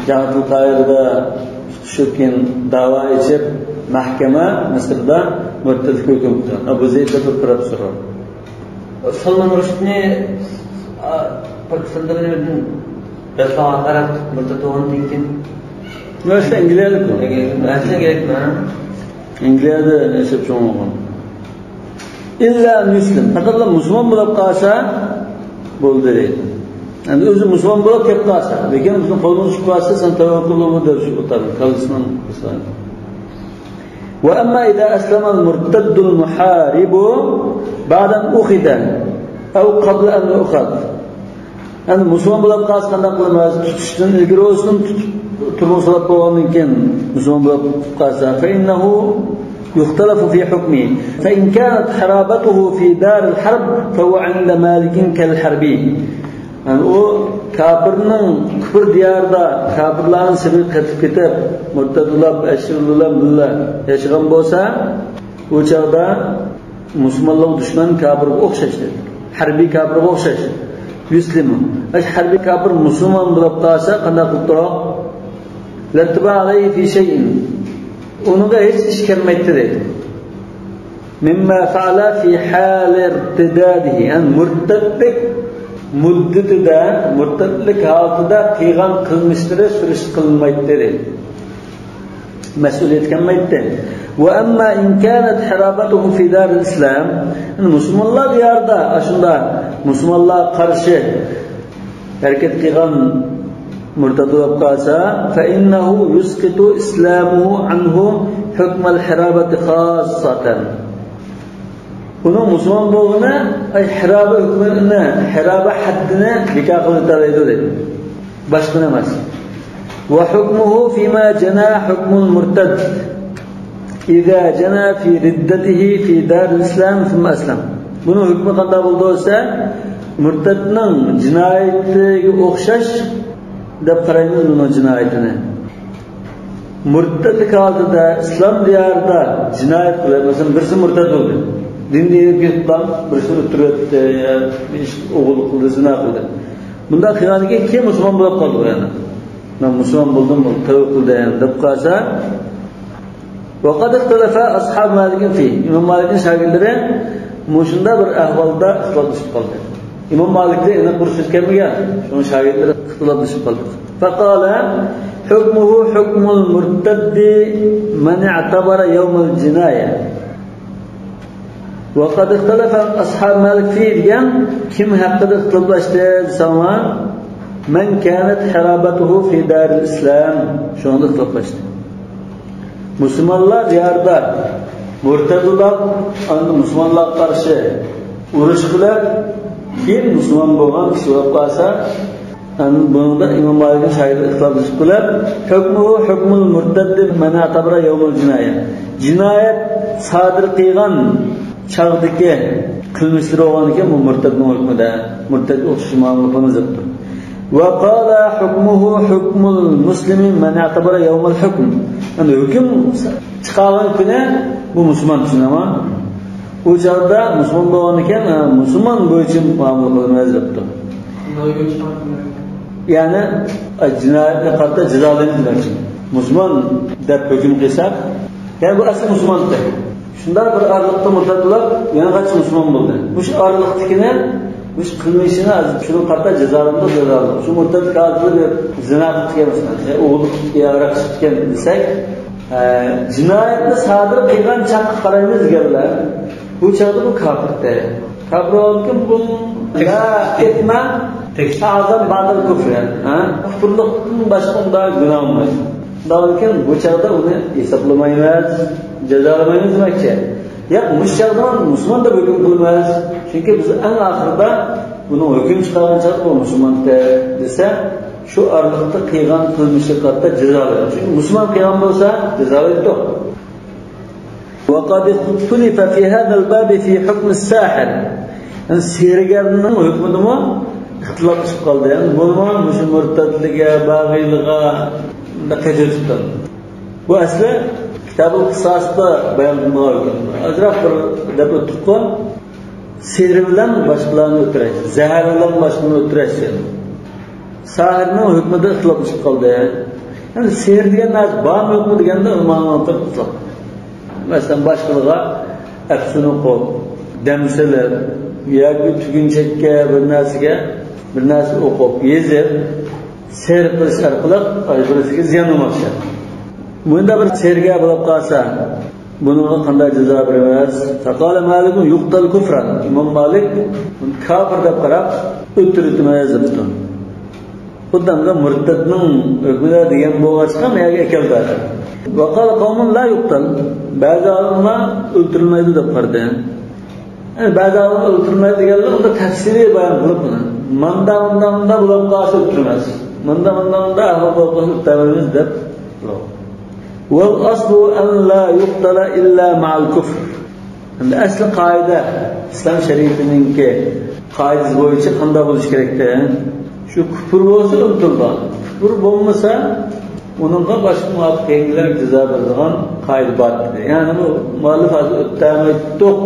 جامائەتۇل قاھىرىدە تۇتۇشۇپ، كېيىن داۋا ئېچىپ، مەھكىمە مىسىردا مۇرتەدلىككە ھۆكۈم قىلغان. ئابۇ زەيد دەپ بىر پروفېسسور بار. سالمان رۇشدنى، ئا، پاكىستاندا نېمىدىن بەتلىغان قاراپ مۇرتەد بولغاندىن كېيىن. ياق، ئەنگلىيەلىك ئۇ. ئەنگلىيەلىك، ھە؟ ئەنگلىيەدە ياشاپ چوڭ بولغان. إلا أن يسلم. پەقەتلا مۇسۇلمان بولۇپ قالسا بولدى دەيدۇ. يەنى ئۆزى مۇسۇلمان بولۇپ كەپ قالسا، لېكىن بىزنىڭ قولىمىزغا چۈشۈپ قالسا، سەن تەۋبە قىلغىن دەپ شۇ ئوتارنىڭ كاللىسىنىڭ قىلسا. وأما إذا أسلم المرتد المحارب بعد أن أخذ أو قبل أن يؤخذ. يەنى مۇسۇلمان بولۇپ قالسا قانداق قىلىمىز؟ تۇتۇشتىن ئىلگىرى بولسۇن، تۇتۇپ تۈرمىگە سولاپ بولغاندىن كېيىن مۇسۇلمان بولۇپ قالسا، فإنه يختلف في حكمه. فإن كانت حرابته في دار الحرب فهو عند مالك كالحربي. يەنى ئۇ كاپىرنىڭ كۇفر دىيارىدا كاپىرلارنىڭ سېپىگە قېتىپ كېتىپ، مۇرتەد بولۇپ، ئەشرىلار بىلەن بىللە ياشىغان بولسا، ئۇ چاغدا مۇسۇلمانلارغا دۈشمەن كاپىرغا ئوخشاش دېدى. ھەربىي كاپىرغا ئوخشاش. يسلم. ئاشۇ ھەربىي كاپىر مۇسۇلمان بولۇپ قالسا قانداق قىلىدۇ؟ لا اعتبار عليه في شيء. ئۇنىڭغا ھېچ ئىش كەلمەيتتى دەيدۇ. مما فعل في حال ارتداده. يەنى مۇرتەتلىك مۇددىتىدە، مۇرتەتلىك ھالىتىدە قىلغان قىلمىشلىرى سۈرۈشتە قىلىنمايتتى، دېدى. مەسئۇلىيەتكە ئالمايتتى. وأما إن كانت حرابته في دار الإسلام، يەنى مۇسۇلمانلار دىيارىدا، ئاشۇنداق مۇسۇلمانلارغا قارشى ھەرىكەت قىلغان مۇرتەت بولۇپ قالسا، فإنه يسقط إسلامه عنه حكم الحرابة خاصة. ئۇنىڭ مۇسۇلمان بولغىنى، ئاي، ھەرابە ھۆكمىنى، ھەرابە ھەددىنى بىكار قىلىۋېتەلەيدۇ، دەيدۇ. باشقىنى ئەمەس. وحكمه فيما جنى حكم المرتد إذا جنى في ردته في دار الإسلام ثم أسلم. بۇنىڭ ھۆكمى قانداق بولىدۇ دېسە، مۇرتەتنىڭ جىنايىتىگە ئوخشاش دەپ قارايمىز بۇنىڭ جىنايىتىنى. مۇرتەتلىك ھالىتىدە ئىسلام دىيارىدا جىنايەت قىلىپ، مەسىلەن، بىرسى مۇرتەت بولدى. دىندىن ئېلىپ كېتىپلا بىرسىنى ئۆلتۈرۈۋەتتى، يا بىر ئىش ئوغرىلىق قىلدى، زىنا قىلدى. بۇنداق قىلغاندىن كېيىن كېيىن مۇسۇلمان بولۇپ قالدى ئۇ يەنە. مەن مۇسۇلمان بولدۇم، بۇ تەۋبە قىلدىم دەپ قالسا، وقد اختلف أصحاب مالك فيه. ئىمام مالىكنىڭ شاگىرتلىرى مۇشۇنداق بىر ئەھۋالدا ئىختىلاپلىشىپ قالدى. ئىمام مالىكتىن ئېنىق بىر سۆز كەلمىگەن، شۇنىڭ شاگىرتلىرى ئىختىلاپلىشىپ قالدى. فقال حكمه حكم المرتد من اعتبر يوم الجناية. وقد اختلف أصحاب مالك فيه دېگەن، كىم ھەققىدە ئىختىلاپلاشتى دېسەڭلار، من كانت حرابته في دار الإسلام، شۇنىڭدا ئىختىلاپلاشتى. مۇسۇلمانلار دىيارىدا مۇرتەت بولۇپ، ئاندىن مۇسۇلمانلارغا قارشى ئۇرۇش قىلىپ، كېيىن مۇسۇلمان بولغان كىشى بولۇپ قالسا، ئەمدى بۇنىڭدا ئىمام مالىكنىڭ شاگىرتلىرى ئىختىلاپلىشىپ قېلىپ، حكمه حكم المرتد من اعتبر يوم الجناية. جىنايەت سادىر قىلغان چاغدىكى قىلمىشلىرى بولغاندىكىن، بۇ مۇرتەتنىڭ ھۆكمىدە، مۇرتەتكە ئوخشاش مۇئامىلە قىلىمىز دەپتۇ. وقال حكمه حكم المسلم من اعتبر يوم الحكم. يەنى ھۆكۈم چىقارغان كۈنى بۇ مۇسۇلمان ئۈچۈن، ئەمما ئۇ چاغدا مۇسۇلمان بولغاندىكىن، ھە، مۇسۇلمان بويىچە مۇئامىلە قىلىمىز دەپتۇ. يەنى، ئە، جىنايەتنى قارىتا جازالايمىز دېمەكچى. مۇسۇلمان دەپ ھۆكۈم قىلساق، يەنى بۇ ئەسلى مۇسۇلمان ئىدى. شۇنداق بىر ئارىلىقتا مۇرتەت بولۇپ، يەنە قايتا مۇسۇلمان بولدى. مۇشۇ ئارىلىقتىكىنى، مۇشۇ قىلمىشىنى ھازىر شۇنىڭغا قارىتا جازالاندۇق، جازالاندۇق. شۇ مۇرتەت ھازىر بىر زىنا قىلىپ كەلمىسۇن، يا ئوغرىلىق قىلىپ كەلمىسۇن دېسەك، ئە، جىنايەتنى سادىر قىلغان چاغقا قارايمىز دېگەنلەر، بۇ چاغدا بۇ كاپىر دەيدۇ. كاپىر بولغاندىكىن بۇ لا ئىسما ئەزەم بەئدەل كۇفر، ھە؟ كۇپۇرلۇقتىن باشقا ئۇنداق گۇناھ بولمايدۇ. شۇنداقتىن بۇ چاغدا ئۇنى ھېسابلىمايمىز، جازالىمايمىز دېمەكچى. ياق، مۇشۇ چاغدا مۇسۇلمان دەپ ھۆكۈم قىلىمىز. چۈنكى بىز ئەڭ ئاخىرىدا بۇنىڭ ھۆكۈم چىقارغان چاغدا بۇ مۇسۇلمان دېسە، شۇ ئارىلىقتا قىلغان قىلمىشىغا قارىتا جازالايدۇ. چۈنكى مۇسۇلمان قىلغان بولسا جازالايدۇ. وقد اختلف في هذا الباب في حكم الساحر. يەنى سېھىرگەرنىڭ ھۆكمىدىمۇ ئىختىلاپ چىقىپ قالدى. يەنى بۇنىمۇ مۇشۇ مۇرتەتلىككە، باغىيلىققا قېتىۋېتىپتۇ. بۇ ئەسلى كىتابۇل قىساستا بايان قىلىنغان ھۆكۈم. ئازراق بىر دەپ ئۆتتۇققۇ. سېھىر بىلەن باشقىلارنى ئۆلتۈرەي، زەھەر بىلەن باشقىلارنى ئۆلتۈرەي دېگەن. ساھىرنىڭ ھۆكمىدە ئىختىلاپ چىقىپ قالدى. يەنى سېھىر دېگەن نەرسە بارمۇ يوقمۇ دېگەندە ئۇلىمانىڭ ئوتتۇرىسىدا ئىختىلاپ. مەسىلەن، باشقىلىغا ئەپسۇن ئوقۇپ، دەم سېلىپ ياكى تۈگۈنچەككە بىر نەرسىگە، بىر نەرسە ئوقۇپ، يېزىپ، سېھىر قىلىش ئارقىلىق بىرسىگە زىيان بولماقچى. مۇنداق بىر سېھىرگەر بولۇپ قالسا، بۇنىڭغا قانداق جازا بېرىمىز؟ فقال مالك يقتل كفرا. ئىمام مالىك بۇنى كاپىر دەپ قاراپ، ئۆلتۈرۈۋېتىمىز دەپتۇ. خۇددى ئەمدى مۇرتەتنىڭ ھۆكمىدە دېگەن بولغاچقا، مەيەرگە ئەكەلدى. وقال قوم لا يقتل. بەزى ئالىملار ئۆلتۈرۈلمەيدۇ دەپ قارىدى. يەنى بەزى ئالىملار ئۆلتۈرمەيدۇ دېگەنلەر ئۇندا تەپسىلىي بايان قىلىپ، مۇندا، مۇندا، مۇندا بولۇپ قالسا ئۆلتۈرمەس، مۇندا، مۇندا، مۇندا ئەھۋال بولۇپ قالسا ئۆلتۈرمەيمىز دەپ. والأصل أن لا يقتل إلا مع الكفر. ئەمدى ئەسلى قائىدە، ئىسلام شەرىئىتىنىڭكى قائىدىسى بويىچە قانداق بولۇشى كېرەكتى؟ شۇ كۇپۇر بولسا ئۆلتۈرىدۇ. كۇپۇر بولمىسا، ئۇنىڭغا باشقا مۇۋاپىق يەڭگىلرەك جازا بېرىدىغان قائىدە بار ئىدى. يەنى بۇ مۇئەللىپ ھازىر ئۆتەلمەيتتۇق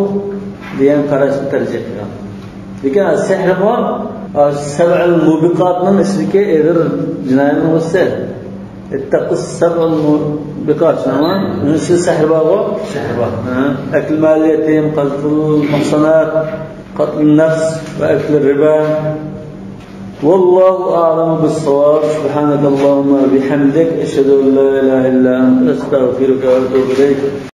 دېگەن قاراشنى تەرجىھ قىلغان. لېكىن سېھرمۇ سەبئۇل مۇبىقاتنىڭ ئىچىدىكى ئېغىر جىنايەتنىڭ بىرسى. اتقوا السبع الموبقات، شۇنىڭمۇ؟ ئۇنىڭ ئىچىدە سەھر بارغۇ؟ سەھر بار. ھە. أكل مال اليتيم، قذف المحصنات، قتل النفس وأكل الربا. والله أعلم بالصواب. سبحانك اللهم وبحمدك، أشهد أن لا إله إلا أنت، أستغفرك وأتوب إليك.